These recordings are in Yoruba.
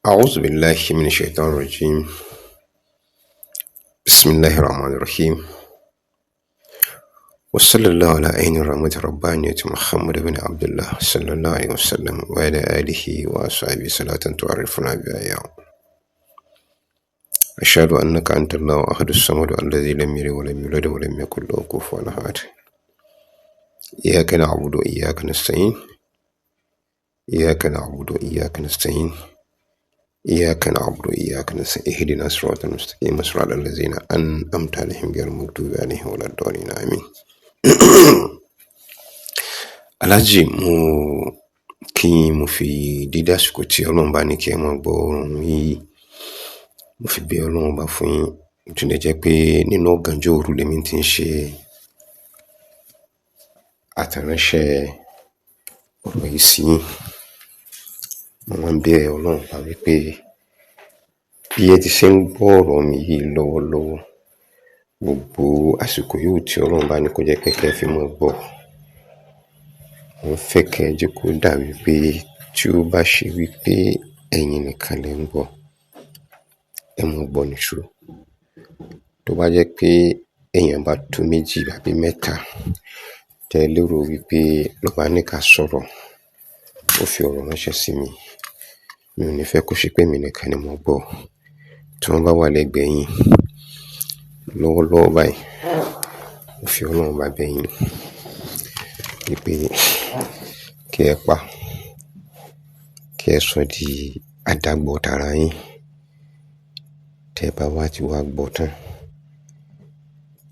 أعوذ بالله من الشيطان الرجيم. بسم الله الرحمن الرحيم، وصلى الله على عين الرحمة الربانية محمد بن عبد الله صلى الله عليه وسلم وعلى آله وأصحابه صلاة تعرفنا بها يا أشهد أنك أنت الله أحد الصمد الذي لم يلد ولم يولد ولم يكن له كفوا أحد. إياك نعبد وإياك نستعين، إياك نعبد وإياك نستعين، إياك نعبد وإياك نستعين، اهدنا الصراط المستقيم صراط الذين أنعمت عليهم غير المغضوب عليهم ولا الضالين، آمين. Alhaji, mo kí yín, mo fi dídá àsìkò tí Ọlọ́run bá ní kí ẹ máa gbọ́ ohùn yìí, mo fi bẹ̀ Ọlọ́run bá fún yín. Ó tilẹ̀ jẹ́ pé nínú ọ̀gànjọ́ òru lèmi ti ń ṣe àtẹ̀ránṣẹ́ ọ̀rọ̀ yìí sí yín. Mo máa ń bẹ̀ Ọlọ́run bá wípé bí ẹ ti ṣe ń gbọ́ ọ̀rọ̀ mi yìí lọ́wọ́lọ́wọ́, gbogbo àsìkò yòówù tí Ọlọ́run bá ní kó jẹ́ pé kí ẹ fi máa gbọ́, mo fẹ́ kí ẹ jẹ́ kó dà wípé tí ó bá ṣe wípé ẹ̀yin nìkan lẹ ń gbọ́, ẹ máa gbọ́ nìṣó. Tó bá jẹ́ pé èèyàn bá tó méjì àbí mẹ́ta tẹ lérò wípé ló bá ní ká sọ̀rọ̀, ó fi ọ̀rọ̀ ránṣẹ́ sí mi, mi ò ní fẹ́ kó ṣe pé èmi nìkan ni mo gbọ́. Tí wọ́n bá wà lẹ́gbẹ̀ẹ́ yín lọ́wọ́lọ́wọ́ báyìí, mo fi Ọlọ́run bá bẹ̀ yín wípé kí ẹ pa, kí ẹ sọ di àdàgbọ̀ tara yín. Tẹ bá wá ti wá gbọ́ tán,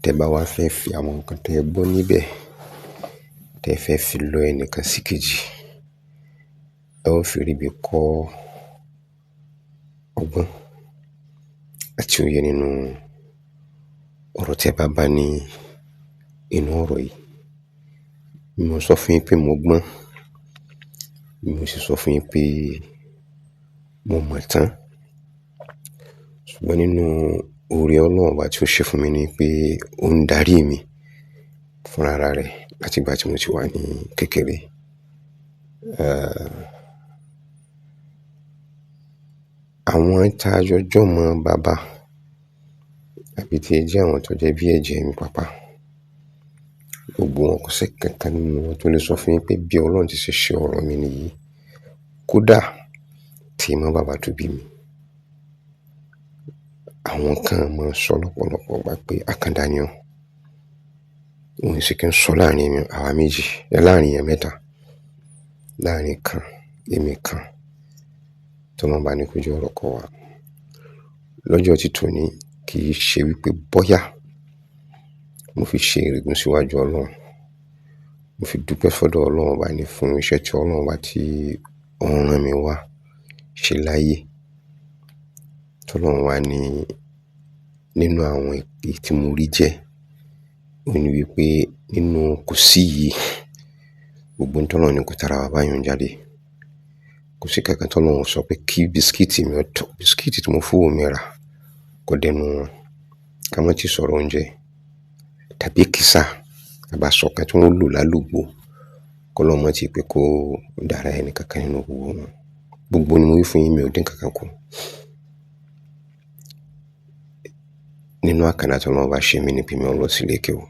tẹ bá wá fẹ́ fi àwọn nǹkan tẹ gbọ́ níbẹ̀, tẹ fẹ́ fi lọ ẹnìkan sí kejì, ẹ ó fi ríbi kọ́ ọgbọ́n àti òye nínú ọ̀rọ̀ tí ẹ bá bá ní inú ọ̀rọ̀ yìí. Mo sọ fún yín pé mo gbọ́n, mo sì sọ fún yín pé mo mọ̀ tán. Ṣùgbọ́n nínú oore Ọlọ́run ọba tí ó ṣe fún mi ni pé ó ń darí mi fún ara rẹ̀ láti ìgbà tí mo ti wà ní kékeré. Àwọn tá a jọ jọ́mọ bàbá àbí tí ẹ jẹ́ àwọn tó jẹ́ bí ẹ̀jẹ̀ mi pàápàá, gbogbo wọn kò sí kankan nínú wọn tó lè sọ fún yín pé bí Ọlọ́run ti ṣe ṣe ọ̀rọ̀ mi nìyí. Kódà tí mọ́ bàbá tó bí mi, àwọn kan máa ń sọ lọ́pọ̀lọpọ̀ ìgbà pé àkàndá ni ọ́. Wọ́n sì kí ń sọ láàrin mi, àwa méjì, láàrin èèyàn mẹ́ta, láàrin kan, èmi kan, tí Ọlọ́run bá ní kó jẹ́ ọ̀rọ̀ kọ wá. Lọ́jọ́ tí tòní kì í ṣe wípé bọ́yá mo fi ṣe ìrègùn síwájú Ọlọ́run, mo fi dúpẹ́ fọ́dọ̀ Ọlọ́run ọba ní fún iṣẹ́ tí Ọlọ́run ọba tí ó ń rán mi wá ṣe láyé. Tí Ọlọ́run wá ní nínú àwọn ìpè tí mo rí jẹ́, ó ní wípé nínú kò sí yìí, gbogbo ohun tí Ọlọ́run ní kó tara wa bá yàn jáde. Kò sí kankan tí Ọlọ́run sọ pé kí bisikíìtì mi ó tọ́, bisikíìtì tí mo fowó mi rà kó dẹnu wọn. Ká má tí sọ̀rọ̀ oúnjẹ tàbí kìsà àbí aṣọ kan tí wọ́n lò lálùgbò, kó Ọlọ́run má tí pé kó dára ẹni kankan nínú gbogbo wọn. Gbogbo ni mo wí fún yín, mi ò dín kankan kù. Nínú àkàndá tí Ọlọ́run bá ṣe mí ni pé mi ò lọ sí ilé kéwú.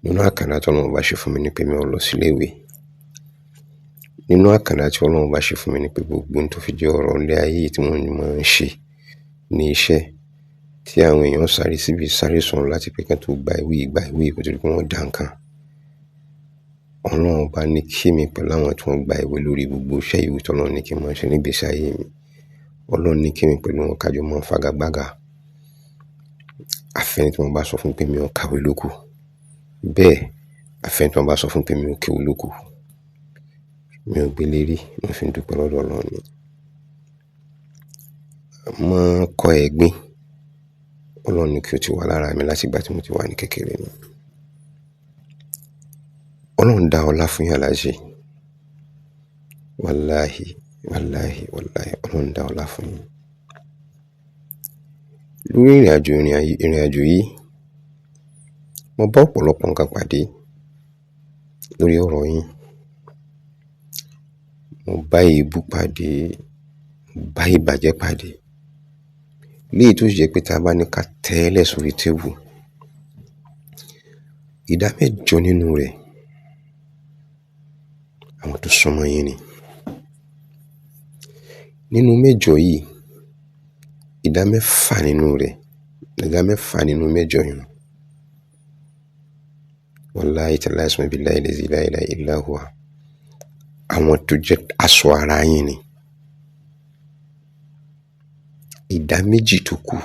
Nínú àkàndá tí Ọlọ́run bá ṣe fún mi ni pé mi ò lọ sí ilé ìwé. Nínú àkàndá tí Ọlọ́run bá ṣe fún mi ni pé gbogbo ohun tó fi jẹ́ ọ̀rọ̀ ilé ayé tí mo máa ń ṣe ní iṣẹ́ tí àwọn èèyàn sáré síbi sáré sọ̀rọ̀ láti pé kí wọ́n tó gba ìwé, gba ìwé kó tó di pé wọ́n dá nǹkan. Ọlọ́run bá ní kí mi pẹ̀lú àwọn tí wọ́n gba ìwé lórí gbogbo iṣẹ́ ìwé tí Ọlọ́run ní kí n máa ṣe nígbèsí ayé mi. Ọlọ́run ní kí mi pẹ̀lú wọn kájọ máa fagagbága. Àfẹ́ni tí wọ́n bá sọ fún pé mi ò kàwé lóko. Bẹ́ẹ̀, àfẹ́ni tí wọ́n bá sọ fún pé mi ò kéwú lóko. Mi ò gbélé rí, mo fi ń dúpẹ́ lọ́dọ̀ Ọlọ́run ni. Mo kọ ẹ̀gbin. Ọlọ́run ní kí ó ti wà lára mi láti ìgbà tí mo ti wà ní kékeré ni. Ọlọ́run dá ọlá fún yín Alhaji. Wàláhì, wàláhì, wàláhì, Ọlọ́run dá ọlá fún yín. Lórí ìrìnàjò, ìrìnàjò yìí, mo bá ọ̀pọ̀lọpọ̀ nǹkan pàdé lórí ọ̀rọ̀ yín. Mo bá èébú pàdé, mo bá ìbàjẹ́ pàdé. Léyìí tó sì jẹ́ pé tí a bá ní ká tẹ́lẹ̀ sórí tébù, ìdá mẹ́jọ nínú rẹ̀ àwọn tó súnmọ́ yín ni. Nínú mẹ́jọ yìí, ìdá mẹ́fà nínú rẹ̀, ìdá mẹ́fà nínú mẹ́jọ yìí. Wallahi tallahi summa billahi lazi la ilaha illa huwa. Àwọn tó jẹ́ aṣọ ara yín ni. Ìdá méjì tó kù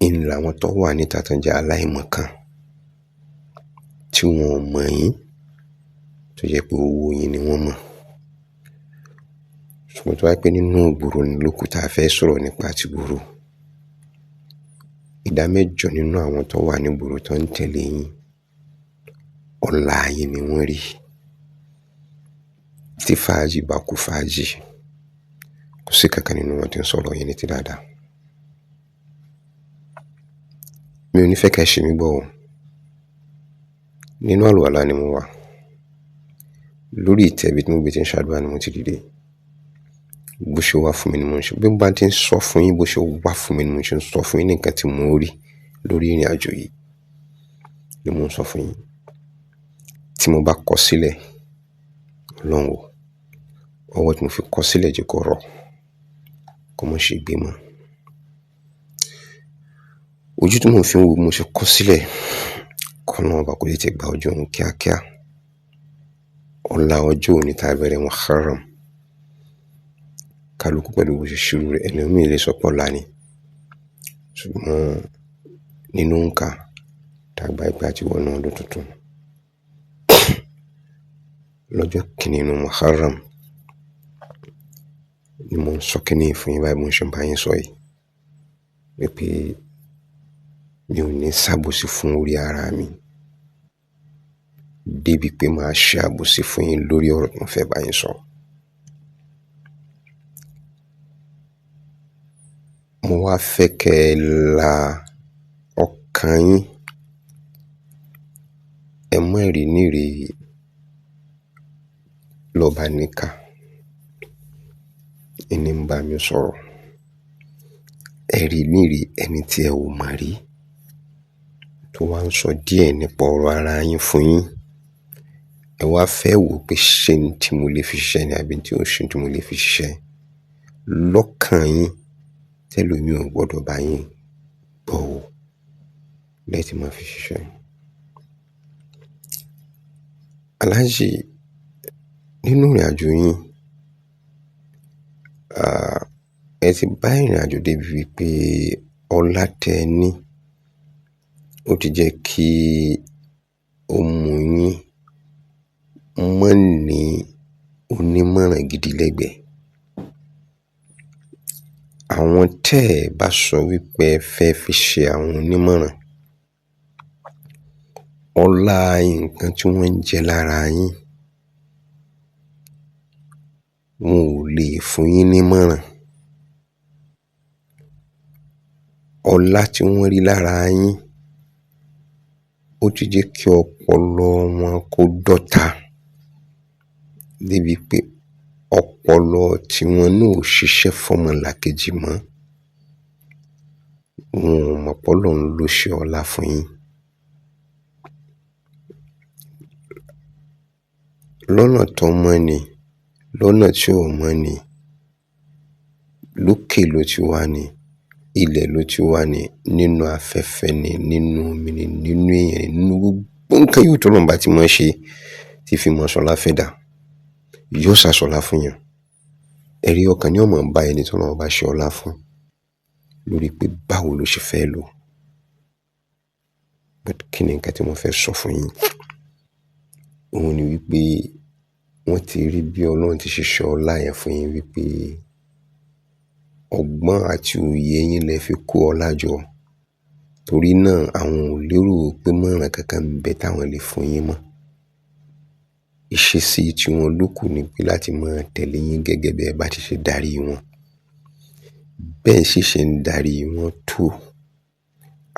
ń làwọn tó wà níta tó ń jẹ́ aláìmọ̀kan tí wọn ò mọ̀ yín, tó jẹ́ pé owó yín ni wọ́n mọ̀. Ṣùgbọ́n tó bá jẹ́ pé nínú ìgboro ni lókù tá a fẹ́ sọ̀rọ̀ nípa ti ìgboro, ìdá mẹ́jọ nínú àwọn tó wà ní ìgboro tó ń tẹ̀lé yín, ọlá yín ni wọ́n rí. Tí fàájì bá kú fàájì, kò sí kankan nínú wọn tí ń sọ̀rọ̀ yín ní ti dáadáa. Mi ò ní fẹ́ kí ẹ ṣì mí gbọ́ o. Nínú àlùwàlá ni mo wà. Lórí ìtẹ́ ibi tí mo gbé tí ń ṣàdúrà ni mo ti dìde. Bó ṣe wá fún mi ni mo ń ṣe. Bí mo bá ti ń sọ fún yín, bó ṣe wá fún mi ni mo ṣe ń sọ fún yín ní nǹkan tí mo rí lórí ìrìnàjò yìí ni mo ń sọ fún yín. Tí mo bá kọ sílẹ̀, Ọlọ́run o, ọwọ́ tí mo fi kọ sílẹ̀ jẹ́ kó rọ̀, kó má ṣe gbé mọ́. Ojú tí mò ń fi ń wo bí mo ṣe kọ sílẹ̀, k'Ọlọ́run ọba kó tètè gba ojú òun kíákíá. Ọlá ọjọ́ òní tá a bẹ̀rẹ̀ Muharram. Kálukú pẹ̀lú bó ṣe ṣírò rẹ̀, ẹlòmíì lè sọ pé ọ̀la ni. Ṣùgbọ́n nínú òǹkà tá a gba ìgbà tí wọnú ọdún tuntun. Lọ́jọ́ kìíní nínú Muharram ni mò ń sọ kíní fún yín báyìí, mo ṣe ń bá yín sọ yìí. Wípé mi ò ní ṣàbòsí fún orí ara mi. Débi pé màá ṣe àbòsí fún yín lórí ọ̀rọ̀ tí mo fẹ́ bá yín sọ. Mo wá fẹ́ kẹ́ ẹ la ọkàn yín. Ẹ má rí níri lọ́ba níkà. Ẹni ń bá mi sọ̀rọ̀. Ẹ rí níri ẹni tí ẹ ò mọ̀ rí tó wá ń sọ díẹ̀ nípa ọ̀rọ̀ ara yín fún yín. Ẹ wá fẹ́ wò pé ṣé ní tí mo lè fi ṣiṣẹ́ ni àbí tí ò ṣe tí mo lè fi ṣiṣẹ́. Lọ́kàn yín, tẹ́lòmí ò gbọdọ̀ bá yín gbọ́ o lẹ́ẹ̀tí máa fi ṣiṣẹ́. Alhaji, nínú ìrìnàjò yín, ẹ ti bá ìrìnàjò débi wípé ọlá tẹ ní, ó ti jẹ́ kí ó mú yín mọ́ ní onímọ̀ràn gidi lẹ́gbẹ̀ẹ́. Àwọn tẹ́ ẹ bá sọ wípé ẹ fẹ́ fi ṣe àwọn onímọ̀ràn, ọlá nǹkan tí wọ́n ń jẹ lára yín, wọn ò lè fún yín ní mọ̀ràn. Ọlá tí wọ́n rí lára yín, ó ti jẹ́ kí ọpọlọ wọn kó dọ́ta débi pé ọpọlọ tí wọn náà ò ṣiṣẹ́ fọ́mọlàkejì mọ́. Wọn ò mọ̀ pé Ọlọ́run ló ṣe ọlá fún yín. Lọ́nà tó mọ́ ni, lọ́nà tí ò mọ́ ni, lókè ló ti wá ni, ilẹ̀ ló ti wá ni, nínú afẹ́fẹ́ ni, nínú omi ni, nínú èèyàn ni, nínú gbogbo nǹkan yóò tó lọ́nà bá ti mọ̀ ṣe tí fi mọ̀ ṣọlá fẹ́ dà. Yóò ṣàṣọlá fún yàn. Ẹ̀rí ọkàn ni ó máa ń bá ẹni tó lọ́wọ́ bá ṣe ọlá fún lórí pé báwo ló ṣe fẹ́ lò. But kí ni nǹkan tí mo fẹ́ sọ fún yín? Òun ni wípé wọ́n ti rí bí Ọlọ́run ti ṣe ṣe ọlá yẹn fún yín wípé ọgbọ́n àti òye yín lẹ fi kó ọlá jọ. Torí náà àwọn ò lérò pé mọ̀ràn kankan ń bẹ táwọn lè fún yín mọ́. Ìṣesí tí wọn ló kù ni pé láti máa tẹ̀lé yín gẹ́gẹ́ bí ẹ bá ti ṣe darí wọn. Bẹ́ẹ̀ sì ṣe ń darí wọn tó,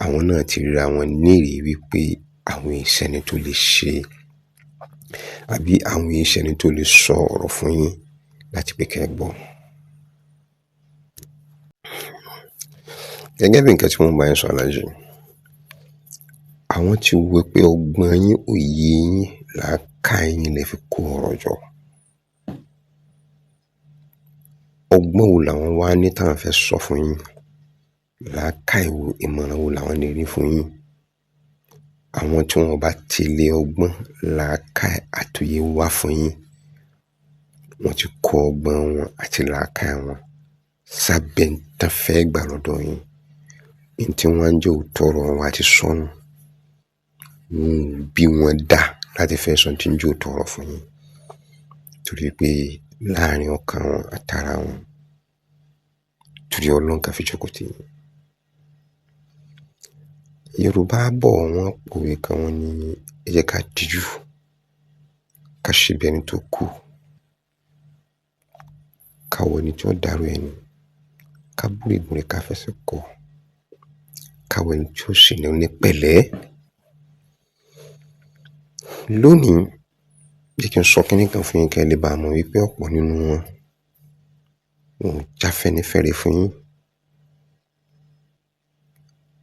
àwọn náà ti ríra wọn ní ìrírí wípé àwọn ìṣẹ́ni tó lè ṣe Àbí àwọn iṣẹ́ ẹni tó lè sọ ọ̀rọ̀ fún yín láti pé kẹ́ ẹ gbọ́. Gẹ́gẹ́ bí nǹkan tí wọ́n bá yín sọ aláàjì, àwọn tí wo pé ọgbọ́n yín, òye yín, làákàyè yín lè fi kó ọ̀rọ̀ jọ. Ọgbọ́n wo làwọn wá ní táwọn fẹ́ sọ fún yín? Làákàyè wo, ìmọ̀ràn wo làwọn lè rí fún yín? Àwọn tí wọ́n bá ti lé ọgbọ́n, làákàyè àtòye wá fún yín, wọ́n ti kó ọgbọ́n wọn àti làákàyè wọn sábẹ́ ń tán fẹ́ gbà lọ́dọ̀ yín. Ní tí wọ́n ń jẹ́ òótọ́ ọ̀rọ̀ wọn àti sọnù. Wọn ò bí wọn dá láti fẹ́ sọ tí ń jẹ́ òótọ́ ọ̀rọ̀ fún yín. Torí pé láàrin ọkàn wọn àtara wọn, torí Ọlọ́run kan fi jókòó tì yín. Yorùbá bọ̀ wọ́n pòwe kan, wọ́n ní ẹ jẹ́ ká dijú, ká ṣe bí ẹni tó kú, ká wọ ẹni tí ó dàrú ẹni, ká búre búre ká fẹsẹ̀ kọ́, ká wọ ẹni tí ó ṣe ní onípẹ̀lẹ́. Lónìí, jẹ́ kí n sọ kíní kan fún yín kí ẹ lè bá mọ̀ wípé ọ̀pọ̀ nínú wọn wọn ò jáfẹ́nifẹ́re fún yín.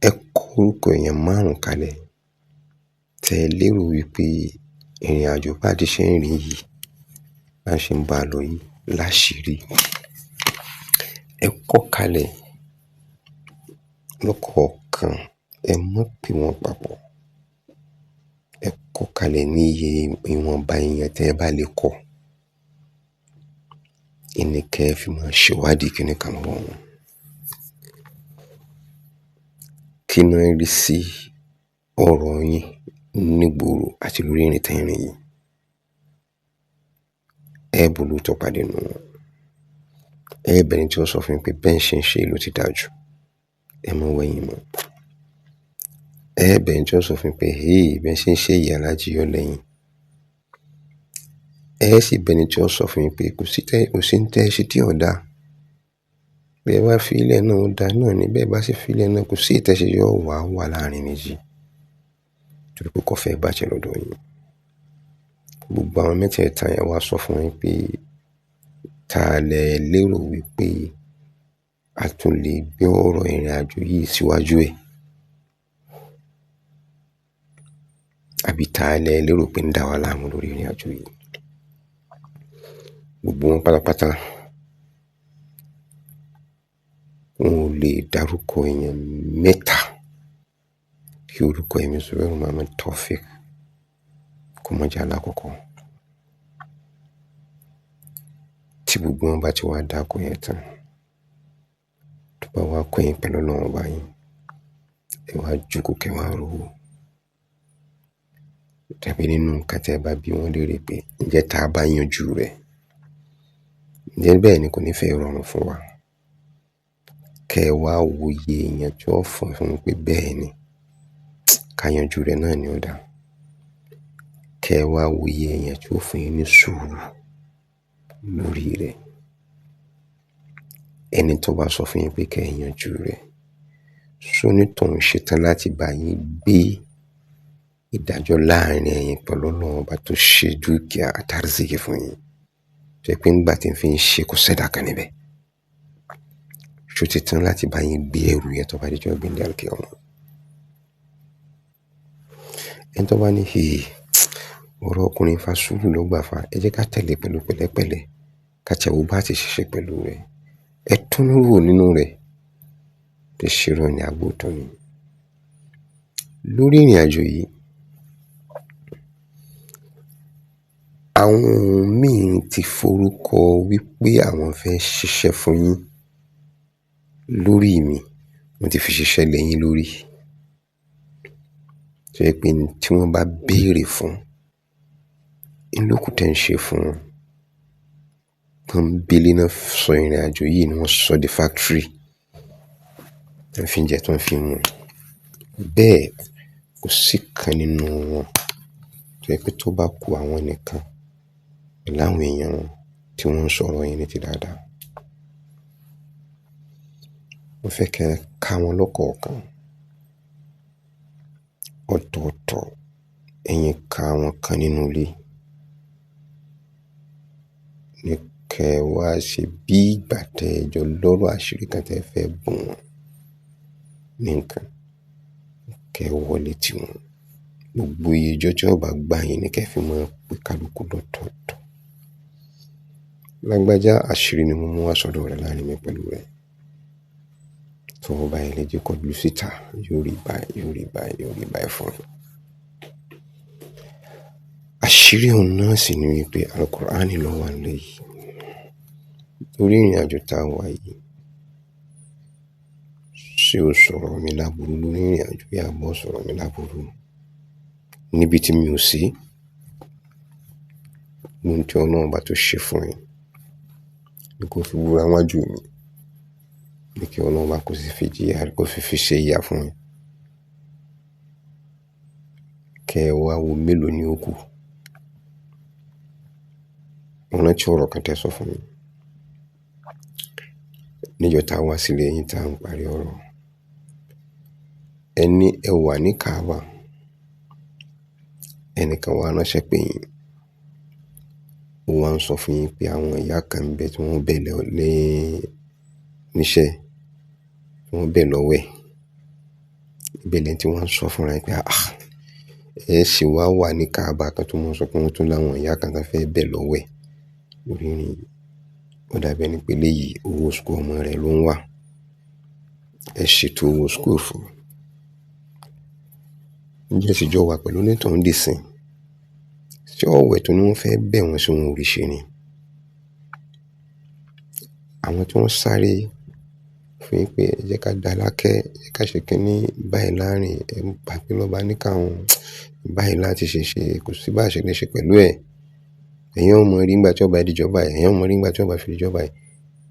Ẹ kọ orúkọ èèyàn márùn-ún kalẹ̀ tẹ lérò wípé ìrìn àjò bá ti ṣe ń rìn yìí, bá ṣe ń bá a lọ yìí láṣìírí. Ẹ kọ kalẹ̀ lọ́kọ̀ọ̀kan, ẹ mọ̀ pé wọ́n papọ̀. Ẹ kọ kalẹ̀ ní iye ìwọ̀nba èèyàn tí ẹ bá lè kọ. Ẹni kẹ́ ẹ fi máa ṣèwádìí kíní kan lọ́wọ́ wọn. Kí ni wọ́n rí sí ọ̀rọ̀ yín nígboro àti lórí ìrìn tẹ́ ń rìn yìí? Ẹ bù lóòótọ́ pàdé nínú wọn. Ẹ bẹ̀rẹ̀ tí ó sọ fún yín pé bẹ́ẹ̀ ṣe ń ṣe ló ti dáa jù. Ẹ mọ wẹ̀yìn mọ́. Ẹ bẹ̀rẹ̀ tí ó sọ fún yín pé hey, bẹ́ẹ̀ ṣe ń ṣe yìí aláàjì yọ lẹ́yìn. Ẹ sì bẹ̀rẹ̀ tí ó sọ fún yín pé kò sí ń tẹ́ ẹ ṣe tí ò dáa. Bí ẹ bá fi ilẹ̀ náà ó dáa náà ni, bí ẹ bá sì fi ilẹ̀ náà kò sí ìtẹ́ṣe yóò wà wà láàrin méjì. Torí pé kò fẹ́ bàjẹ́ lọ́dọ̀ yín. Gbogbo àwọn mẹ́tẹ̀ẹ̀ta yẹn wá sọ fún yín pé ta lẹ lérò wípé a tún lè gbé ọ̀rọ̀ ìrìn àjò yìí síwájú ẹ̀. Àbí ta lẹ lérò pé ń dá wa láàmú lórí ìrìn àjò yìí. Gbogbo wọn pátápátá wọn ò lè dárúkọ èèyàn mẹ́ta kí orúkọ èmi Zubairu Muhammed Taofeek kó má jẹ́ alákọ̀ọ́kọ́. Tí gbogbo wọn bá ti wá dákọ yẹn tán, tó bá wá kọ́ yín pẹ̀lú Ọlọ́run ọba yín, ẹ wá jókòó kẹ́ wá rò ó. Tàbí nínú nǹkan tí ẹ bá bí wọ́n léèrè pé ǹjẹ́ tá a bá yanjú rẹ̀, ǹjẹ́ bẹ́ẹ̀ ni kò ní fẹ́ rọrùn fún wa. Kẹ́ ẹ wá wo iye èèyàn tí ó fọ̀ fún un pé bẹ́ẹ̀ ni, ká yanjú rẹ̀ náà ni ó dáa. Kẹ́ ẹ wá wo iye èèyàn tí ó fún yín ní sùúrù lórí rẹ̀. Ẹni tó bá sọ fún yín pé kẹ́ ẹ yanjú rẹ̀, ṣónítọ̀hún ṣetán láti bá yín gbé ìdájọ́ láàrin ẹ̀yin pẹ̀lú Ọlọ́run ọba tó ṣe dúkìá àtàrísìkí fún yín. Tó jẹ́ pé ńgbà tí ń fi ń ṣe kò sẹ́dá kan níbẹ̀. Ṣó ti tán láti bá yín gbé ẹrù yẹn tó bá dijọ́ gbéńdé àlùkìyámọ̀? Ẹni tó bá ní hey, ọ̀rọ̀ ọkùnrin fa sùúrù ló gbà fa, ẹ jẹ́ ká tẹ̀lé pẹ̀lú pẹ̀lẹ́pẹ̀lẹ́, ká tẹ̀wọ́ bá ti ṣiṣẹ́ pẹ̀lú rẹ̀. Ẹ tún rò nínú rẹ̀, pé ṣerọ́ ni àgbótọ́ ni. Lórí ìrìn àjò yìí, àwọn míì ti forúkọ wípé àwọn fẹ́ ṣiṣẹ́ fún yín lórí mi, wọ́n ti fi ṣiṣẹ́ lé yín lórí. Tó jẹ́ pé tí wọ́n bá béèrè fún, ń lókù tẹ́ ń ṣe fún wọn. Pọ́nbélé náà sọ ìrìn àjò yìí ni wọ́n sọ di factory. Tí wọ́n fi ń jẹ, tí wọ́n fi ń mu. Bẹ́ẹ̀ kò sí kan nínú wọn tó jẹ́ pé tó bá ku àwọn nìkan pẹ̀lú àwọn èèyàn wọn tí wọ́n ń sọ̀rọ̀ yín ní ti dáadáa. Mo fẹ́ kẹ́ ẹ ká wọn lọ́kọ̀ọ̀kan. Ọ̀tọ̀ọ̀tọ̀, ẹ̀yin ká àwọn kan nínú ilé. Ní kẹ́ ẹ wá ṣe bí ìgbà tẹ́ ẹ jọ lọ́rọ̀ àṣírí kan tẹ́ ẹ fẹ́ bùn wọn ní nǹkan, kẹ́ ẹ wọlé tì wọ́n. Gbogbo iye ọjọ́ tí ó bá gbà yín ni kẹ́ ẹ fi máa pe kálukú lọ́tọ̀ọ̀tọ̀. Lágbájá, àṣírí ni mo mú wá sọ́dọ̀ rẹ̀ láàrin mi pẹ̀lú rẹ̀. Tó o bá ilé jẹ́ kó lu síta, yóò rí báyìí, yóò rí báyìí, yóò rí báyìí fún un. Àṣírí òun náà sì ni wípé Al-Qur'ani ló wà nílẹ̀ yìí. Torí ìrìnàjò tá a wà yìí, ṣé o sọ̀rọ̀ mi láburú lórí ìrìnàjò bí àbọ̀ sọ̀rọ̀ mi láburú níbi tí mi ò sí? Ohun tí Ọlọ́run bá tó ṣe fún yín ni kó fi wúra wájú mi, ní kí Ọlọ́run bá kó sì fi jìyà, kó sì fi ṣe ìyà fún yín. Kẹ́ ẹ wá wo mélòó ni ó kù. Mo rántí ọ̀rọ̀ kan tẹ́ sọ fún mi níjọ́ tá a wá sílé yín tá a ń parí ọ̀rọ̀. Ẹ ní ẹ wà ní Kaaba, ẹnìkan wá ránṣẹ́ pé yín, ó wá ń sọ fún yín pé àwọn ìyá kan ń bẹ tí wọ́n bẹ̀ lé níṣẹ́, tí wọ́n bẹ̀ lọ́wẹ̀. Ibẹ̀ lẹ́ni tí wọ́n ń sọ fúnra yín pé àh, ẹ ṣì wá wà ní Kaaba kan tó mọ̀ sọ pé wọ́n tún láwọn ìyá kan tí wọ́n fẹ́ bẹ̀ lọ́wẹ̀ lórí ìrìn yìí. Ó dàbí ẹni pé léyìí owó school ọmọ rẹ̀ ló ń wà. Ẹ ṣètò owó school fún un. Ǹjẹ́ sì jọ wà pẹ̀lú onítọ̀hún dì sín? Ṣé ọ̀wẹ̀ tó ní wọ́n fẹ́ bẹ̀ wọ́n sí wọn ò rí ṣe ni? Àwọn tí wọ́n sáré fún yín pé ẹ jẹ́ ká dá lákẹ́, ẹ jẹ́ ká ṣe kínní báyìí láàrin, ẹ gbà pé lọ́ba ní káwọn báyìí láti ṣe ṣe, kò sí bá ṣe lè ṣe pẹ̀lú ẹ̀. Ẹ̀yin ó mọ rí nígbà tí ọba ìdíjọba ẹ̀, ẹ̀yin ó mọ rí nígbà tí ọba fi ìdíjọba ẹ̀.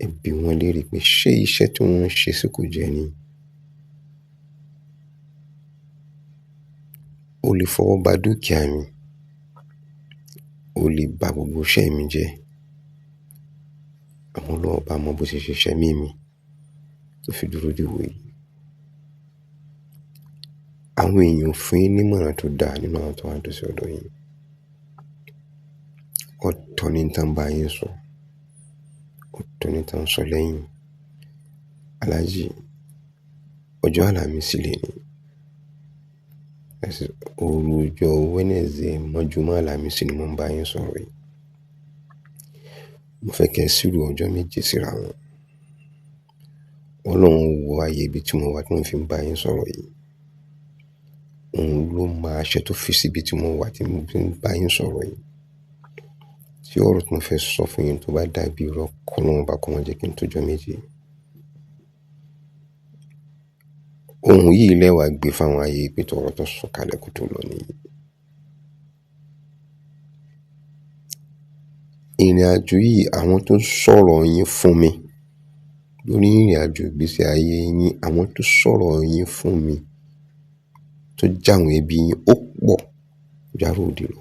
Ẹ bi wọ́n léèrè pé ṣé iṣẹ́ tí wọ́n ń ṣe sí kò jẹ́ ni? O lè fọwọ́ ba dúkìá mi, o lè ba gbogbo iṣẹ́ mi jẹ́. Àmọ́ Ọlọ́run bá mọ bó ṣe ṣe iṣẹ́ mí mi tó fi dúró dè wò yìí. Àwọn èèyàn fún yín ní ìmọ̀ràn tó dáa nínú àwọn tó wà nítòsí ọ̀dọ̀ yín. Ọ̀tọ̀ ni tán bá yín sọ, ọ̀tọ̀ ni tán sọ lẹ́yìn. Aláàjì, ọjọ́ Àlàmísì lè ní. Òru ọjọ́ Wednesday mọ́júmọ́ Àlàmísì ni mò ń bá yín sọ̀rọ̀ yìí. Mo fẹ́ kẹ́ ẹ ṣírò ọjọ́ méje síra wọn. Ọlọ́run wo ayé ibi tí mo wà tí mò ń fi bá yín sọ̀rọ̀ yìí. Òun ló máa ṣe tó fi síbi tí mo wà tí mò ń fi bá yín sọ̀rọ̀ yìí. Tí ọ̀rọ̀ tí mo fẹ́ sọ fún yín tó bá dàbí irọ́, k'Ọlọ́run bá kó má jẹ́ kí n tó jọ méje. Ohun yìí lẹ́wà gbé fáwọn ayé pé tọ̀rọ̀ tó sọ kalẹ̀ kó tó lọ nìyí. Ìrìnàjò yìí, àwọn tó sọ̀rọ̀ yín fún mi lórí ìrìnàjò ìgbésí ayé yín, àwọn tó sọ̀rọ̀ yín fún mi tó jáwọn ẹbí yín ó pọ̀ járó òde lọ.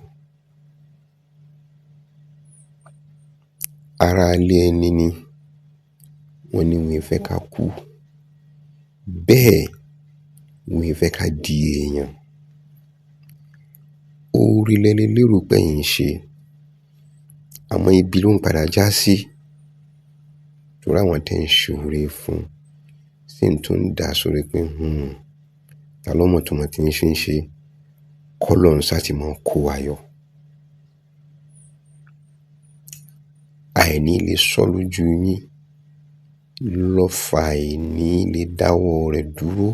Ara ilé ẹni ni wọ́n ní wọ́n fẹ́ ká kú, bẹ́ẹ̀ wọ́n fẹ́ ká di èèyàn. Oore lẹ lè lérò pé ẹ̀yin ń ṣe, àmọ́ ibi ló ń padà já sí. Torí àwọn tí ń ṣe oore fún sì ń tún dà sórí pé ta ló mọ̀ tó mọ̀ tí ń ṣe ń ṣe, k'Ọlọ́run sá ti máa kó wa yọ. Àìní lè sọ lójú yín ló fa àìní lè dáwọ́ rẹ̀ dúró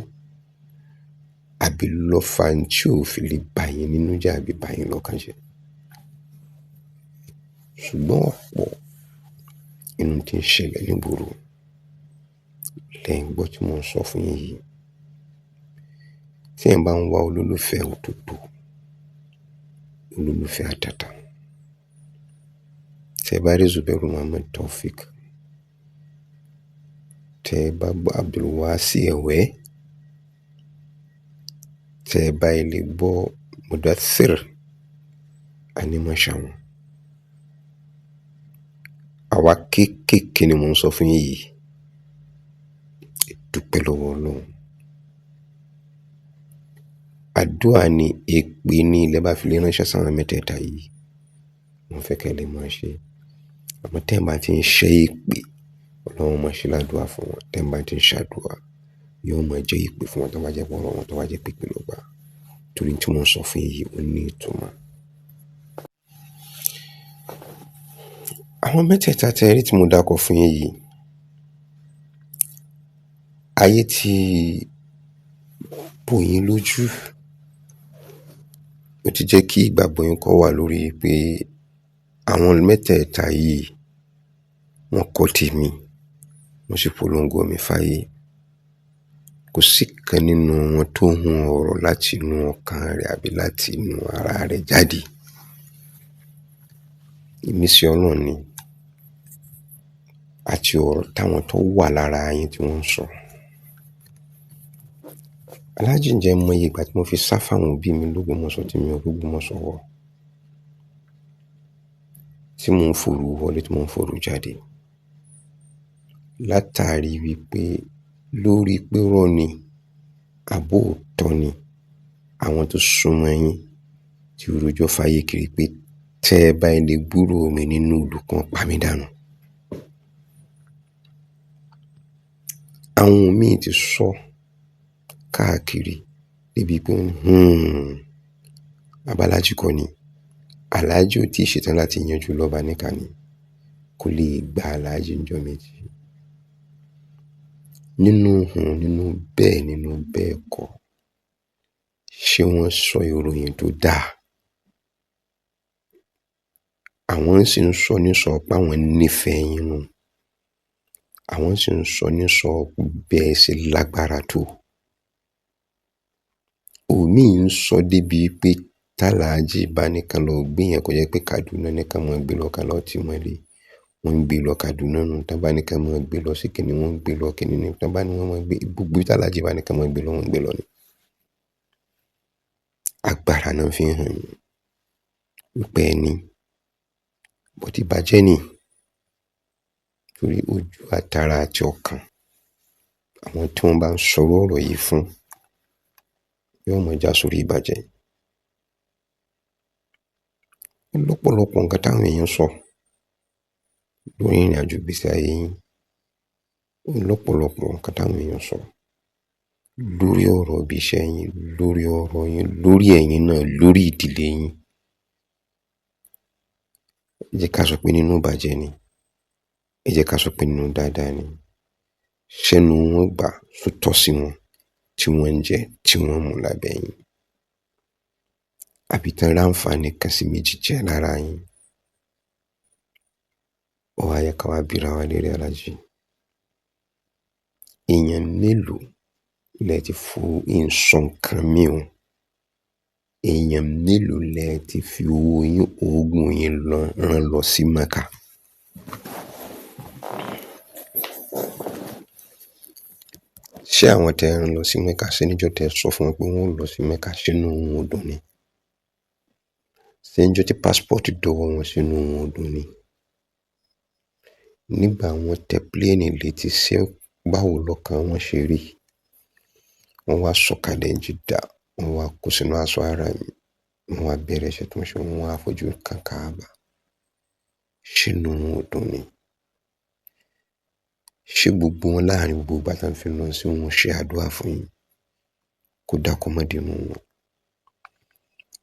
àbí ló fa n tí ò fi lè bá yín nínú jẹ́ àbí bá yín lọ́kàn jẹ́. Ṣùgbọ́n ọ̀pọ̀ inú tí ń ṣẹlẹ̀ nígboro lẹ́yìn gbọ́ tí mò ń sọ fún yín yìí. Tí ẹ̀ bá ń wá olólùfẹ́ òdodo, olólùfẹ́ àtàtà, tí ẹ bá rí Zubairu Muhammad Taofeek, tí ẹ bá gbọ́ Abdulwasi Ẹ̀wẹ́, tí ẹ bá ilé gbọ́ Mudathir Animashaun, àwa kéékèèké ni mò ń sọ fún yín yìí. Ẹ dúpẹ́ lọ́wọ́ Ọlọ́run. Àdúà ni èpè ni ilẹ̀ bá fi lè ránṣẹ́ sáwọn mẹ́tẹ̀ẹ̀ta yìí. Mo fẹ́ kẹ́ ẹ lè máa ṣe. Àmọ́ tẹ́ ẹ̀ bá ti ń ṣẹ́ èpè, Ọlọ́run máa ṣe ládùúà fún wọn. Tẹ́ ẹ̀ bá ti ń ṣàdúà, yóò máa jẹ́ ìpè fún wọn tó bá jẹ́ pé ọ̀rọ̀ wọn tó bá jẹ́ pípé ló gbà. Torí tí mo ń sọ fún yín yìí, ó ní ìtumọ̀. Àwọn mẹ́tẹ̀ẹ̀ta tẹ́ ẹ rí tí mo dákọ fún yín yìí, ayé ti bò yín lójú. Ó ti jẹ́ kí ìgbàgbọ́ yín kó wà lórí pé àwọn mẹ́tẹ̀ẹ̀ta yìí wọ́n kọ́ tèmi, wọ́n sì polongo mi fáyé. Kò sí kan nínú wọn tó hun ọ̀rọ̀ láti inú ọkàn rẹ̀ àbí láti inú ara rẹ̀ jáde. Ìmísí Ọlọ́run ni àti ọ̀rọ̀ táwọn tó wà lára yín tí wọ́n ń sọ. Aláàjì, ǹjẹ́ mọ iye ìgbà tí mo fi sá fáwọn òbí mi l'Ógbómọ̀ṣọ́ tí mi ò r'Ógbómọ̀ṣọ́ wọ̀, tí mò ń forú wọlé, tí mò ń forú jáde. Látàrí wípé lórí pé rọ́ ni àbó òótọ́ ni àwọn tó súnmọ́ yín tí rojọ́ fáyé kiri pé tẹ́ ẹ bá ilé gbúròó mi nínú ìlú kan pa mí dànù. Àwọn míì ti sọ káàkiri débi pé Aláàjì kọ́ ni, Aláàjì ò tí ì ṣetán láti yanjú lọ́ba níkà ni, kò lè gba Aláàjì ńjọ́ méjì. Nínú hùn, nínú bẹ́ẹ̀ kọ́, ṣé wọ́n sọ ìròyìn tó dáa? Àwọn sì ń sọ ní sọ pé àwọn nífẹ̀ẹ́ yín nù. Àwọn sì ń sọ ní sọ bẹ́ẹ̀ ṣe lágbára tó. Òmíì ń sọ débi pé tàlàájì bá ní ká lọ gbé yẹn kó jẹ́ pé Kaduna ní ká máa gbé lọ ká lọ tì mọ́lé. Wọ́n ń gbé lọ Kaduna nù. Tán bá ní ká máa gbé lọ sí kìnní, wọ́n ń gbé lọ kìnní ní. Tán bá ní wọ́n máa gbé gbogbo tàlàájì bá ní ká máa gbé lọ, wọ́n ń gbé lọ ni. Agbára náà fi ń hàn yín wípé ẹni bó ti bàjẹ́ ni torí ojú àtara àti ọkàn àwọn tí wọ́n bá ń sọ̀rọ̀ ọ̀rọ̀ yìí fún yóò máa já sórí ìbàjẹ́. Lọ́pọ̀lọpọ̀ nǹkan táwọn èèyàn sọ lórí ìrìn àjò ìgbésí ayé yín, lọ́pọ̀lọpọ̀ nǹkan táwọn èèyàn sọ lórí ọ̀rọ̀ ibi iṣẹ́ yín, lórí ọ̀rọ̀ yín, lórí ẹ̀yin náà, lórí ìdílé yín. Ẹ jẹ́ ká sọ pé nínú ìbàjẹ́ ni, ẹ jẹ́ ká sọ pé nínú dáadáa ni. Ṣẹ́nu wọn gbà tó tọ́ sí wọn tí wọ́n ń jẹ, tí wọ́n ń mu lábẹ́ yín. Àbí tán ráǹfààní kan sí méjì jẹ lára yín. Ó wá yẹ ká wá bíra wa léèrè Aláàjì. Èèyàn mélòó lẹ ti fún ìsọ nǹkan mi o? Èèyàn mélòó lẹ ti fi owó yín, òógùn yín lọ rán lọ sí Mẹ́kà? Ṣé àwọn tẹ́ ẹ rán lọ sí Mẹ́kà ṣé níjọ́ tẹ́ ẹ sọ fún wọn pé wọ́n ó lọ sí Mẹ́kà sínú wọn ò dùn ni? Ṣé níjọ́ tí passport dọwọ́ wọn sínú wọn ò dùn ni? Nígbà wọ́n tẹ pléènì létí ṣé báwo lọkàn wọn ṣe rí? Wọ́n wá sọ̀kalẹ̀ ní Jeddah, wọ́n wá kó sínú aṣọ ara mi, wọ́n wá bẹ̀rẹ̀ iṣẹ́ tó ń ṣe, wọ́n wá fojú kan Kaaba. Sínú wọn ò dùn ni? Ṣé gbogbo wọn láàrin gbogbo ìgbà tí wọ́n fi lọ sí wọn ṣe àdúrà fún yín? Kó dákun mọ́ dínú wọn.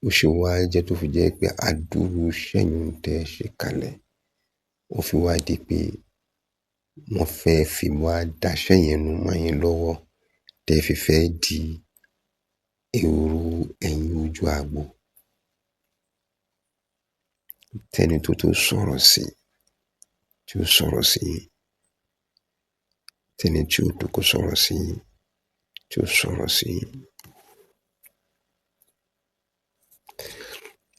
Ó ṣe wá jẹ́ tó fi jẹ́ pé àdúrú iṣẹ́ yín tẹ́ ẹ ṣe kalẹ̀. Ó fi wá di pé wọ́n fẹ́ fi wá daṣẹ́ yẹn nù mọ́ yín lọ́wọ́ tẹ́ fi fẹ́ di èrò ẹ̀yìn ojú agbo. Tẹ́ni tó tó sọ̀rọ̀ sí, tí ó sọ̀rọ̀ sí yín. Tẹ́ni tí ó tó kó sọ̀rọ̀ sí yín, tí ó sọ̀rọ̀ sí yín.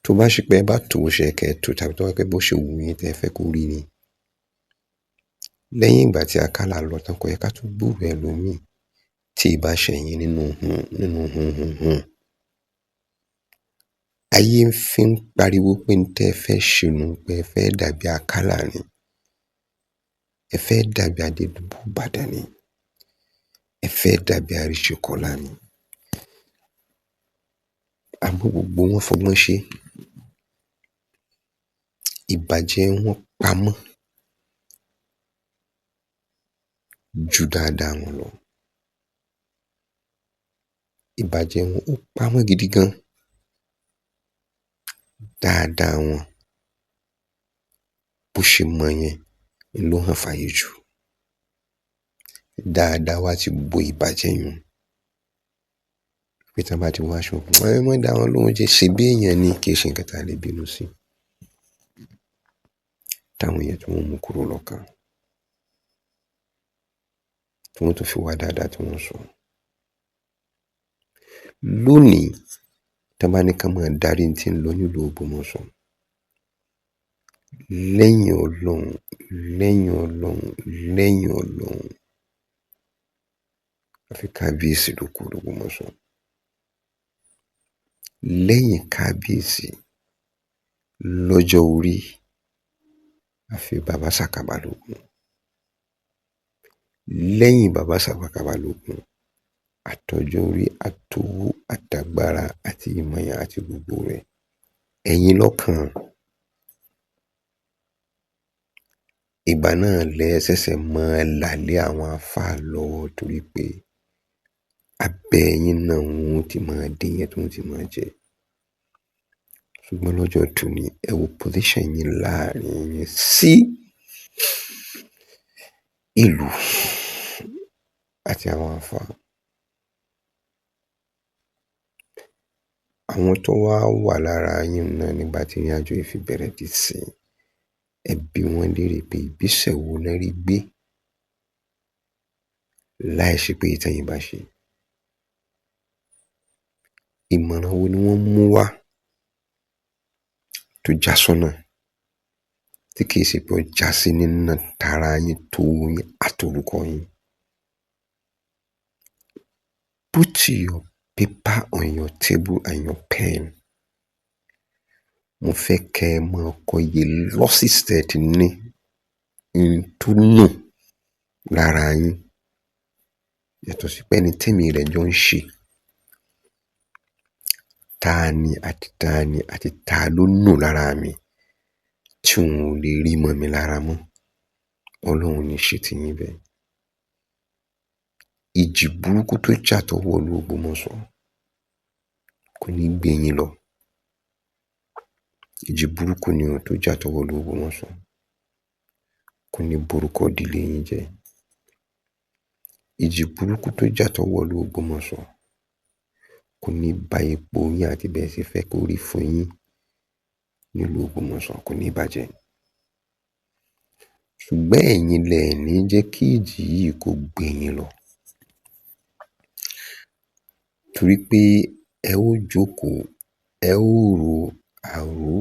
Tó bá ṣe pé ẹ bá tó bó ṣe yẹ kẹ́ ẹ tó tàbí tó bá pẹ́ bó ṣe wù yín tẹ́ ẹ fẹ́ kó rí ni. Lẹ́yìn ìgbà tí Akálà lọ tán kò yẹ ká tún gbúròó ẹlòmíì tí ì bá ṣẹ̀yìn nínú hun nínú hun hun hun. Ayé ń fi ń pariwo pé ń tẹ́ ẹ fẹ́ ṣe nù pé ẹ fẹ́ dàbí Akálà ni. Ẹ fẹ́ dàbí Adédùbú Ìbàdàn ni. Ẹ fẹ́ dàbí Àríṣekọlá ni. Àmọ́ gbogbo wọn fọgbọ́n ṣe. Ìbàjẹ́ wọn pamọ́. ju dáadáa wọn lọ. Ìbàjẹ́ wọn ó pamọ́ gidi gan. Dáadáa wọn bó ṣe mọ yẹn ló hàn fáyé jù. Dáadáa wa ti bo ìbàjẹ́ yẹn. Pé tí wọ́n bá ti wá aṣọ, ẹ má dá wọn lóhùn jẹ́ ṣe bí èèyàn ni, kì í ṣe nǹkan tá a lè bínú sí. Táwọn èèyàn tí wọ́n mú kúrò lọ́kàn, tí wọ́n tún fi wá dáadáa tí wọ́n sọ. Lónìí, tí wọ́n bá ní ká máa darí tí ń lọ nílùú Ògbómọ̀ṣọ́, lẹ́yìn Ọlọ́run, lẹ́yìn Ọlọ́run, lẹ́yìn Ọlọ́run, àfi kábíyèsí ló kù l'Ógbómọ̀ṣọ́. Lẹ́yìn kábíyèsí lọ́jọ́ orí, àfi bàbá Sàká Balógun. Lẹ́yìn bàbá Sàká Balógun, àtọjọ́ orí, àtowó, àtàgbára àti ìmọ̀yàn àti gbogbo rẹ̀, ẹ̀yin lọ́kàn. Ìgbà náà lẹ ṣẹ̀ṣẹ̀ máa là lé àwọn àfáà lọ́wọ́, torí pé abẹ́ yín náà wọ́n ti máa dín yẹn tí wọ́n ti máa jẹ. Ṣùgbọ́n lọ́jọ́ tòní, ẹ wo position yín láàrin yín sí ìlú àti àwọn àfáà. Àwọn tó wá wà lára yín náà nígbà tí ìrìnàjò yìí fi bẹ̀rẹ̀ di sí, ẹ bi wọ́n léèrè pé ìgbésẹ̀ wo náà rí gbé láì ṣe pé ìtẹ̀yìn bá ṣe. Ìmọ̀ràn wo ni wọ́n mú wá tó já sọ́nà tí kìí ṣe pé ó já sí nínà tara yín, tó yín àtorúkọ yín. Put your paper on your table and your pen. Mo fẹ́ kẹ́ ẹ máa kọ iye losses tẹ́ ẹ ti ní tó nù lára yín. Yàtọ̀ sí pé ẹni tẹ́mi rẹ̀ jọ ń ṣe. Ta ni àti ta ni àti ta ló nù lára mi tí òun ò lè rí mọ́ mi lára mọ́. Ọlọ́run ní ṣe ti yín bẹ́ẹ̀. Ìjì burúkú tó jà tó wọ̀lú Ògbómọ̀ṣọ́ kò ní gbé yín lọ. Ìjì burúkú ni ohun tó jà tó wọ̀lú Ògbómọ̀ṣọ́ kò ní borúkọ ìdílé yín jẹ́. Ìjì burúkú tó jà tó wọ̀lú Ògbómọ̀ṣọ́ kò ní ba ipò yín àti bẹ́ẹ̀ ṣe fẹ́ kó rí fún yín nílùú Ògbómọ̀ṣọ́, kò ní bàjẹ́. Ṣùgbọ́n ẹ̀yin lẹ ní jẹ́ kí ìjì yìí kó gbé yín lọ. Torí pé ẹ ó jókòó, ẹ ó ro àrò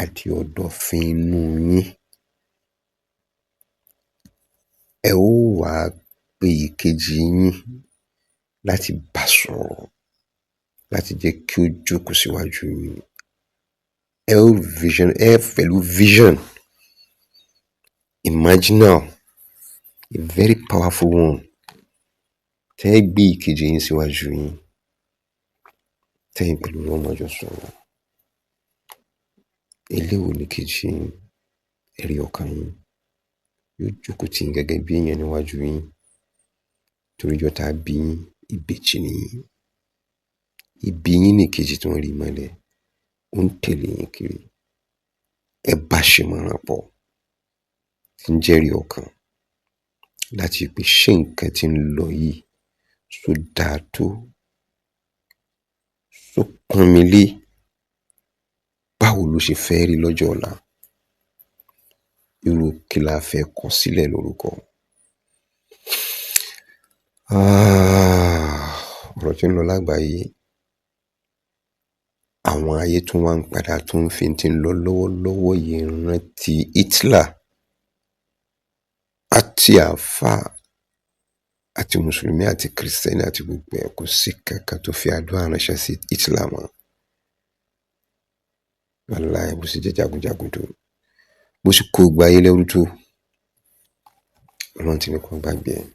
àti ọ̀dọ̀fin inú yín. Ẹ ó wá pe ìkejì yín láti bá sọ̀rọ̀, láti jẹ́ kí ó jókòó síwájú yín. Ẹ ó vision, ẹ pẹ̀lú vision, imaginal, a very powerful one. Tẹ́ ẹ gbé ìkejì yín síwájú yín, tẹ́yìn pẹ̀lú wọn máa jọ sọ̀rọ̀. Eléwo ni kejì yín, ẹ̀rí ọkàn yín yóò jókòó tì yín gẹ́gẹ́ bí èèyàn níwájú yín. Torí ọjọ́ tá a bí yín, ìbejì ni yín. Ìbí yín ní ìkejì tí wọ́n rí mọ́lẹ̀, ó ń tẹ̀lé yín kiri. Ẹ bá ṣe mọ̀ràn pọ̀ tí ń jẹ́rìí ọkàn láti pé ṣé nǹkan tí ń lọ yìí ṣó dáa tó, ṣó pọ́n mi lé, báwo ló ṣe fẹ́ rí lọ́jọ́ ọ̀la, irú kí la fẹ́ kọ sílẹ̀ lórúkọ. Ọ̀rọ̀ tí ń lọ lágbàáyé, àwọn ayé tún wá ń padà tún fi ti ń lọ lọ́wọ́lọ́wọ́ yìí rántí Hitler àti àáfàá àti mùsùlùmí àti kìrìsìtẹ́nì àti gbogbo ẹ̀, kò sí kankan tó fi àdúrà ránṣẹ́ sí Hitler mọ́. Wàláhì bó ṣe jẹ́ jagunjagun tó, bó ṣe kó gbogbo ayé lẹ́rú tó, Ọlọ́run ti ní kó gbàgbé ẹ̀.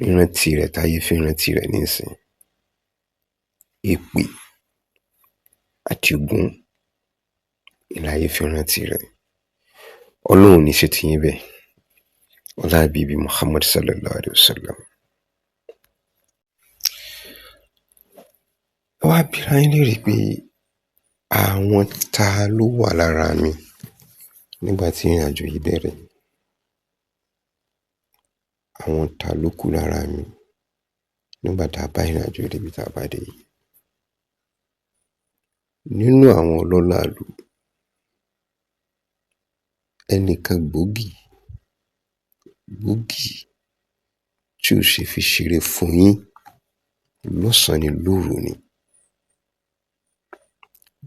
Rírántí rẹ̀ táyé fi ń rántí rẹ̀ nísìnyí. Èpè àti ègún ìláyé fi ń rántí rẹ̀. Ọlọ́run ò ní ṣe tiyín bẹ́ẹ̀. Ọlá bíbí Muhammad sallallahu alayhi wa sallam. Ẹ wá bíra yín léèrè pé àwọn ta ló wà lára mi nígbà tí ìrìn àjò yìí bẹ̀rẹ̀? Àwọn ta ló kù lára mi nígbà tá a bá ìrìn àjò débi tá a bá dé yìí? Nínú àwọn ọlọ́lá ìlú, ẹnìkan gbòógì gbòógì tí ò ṣe fi ṣeré fún yín lọ́sàn-án ni lóru ni,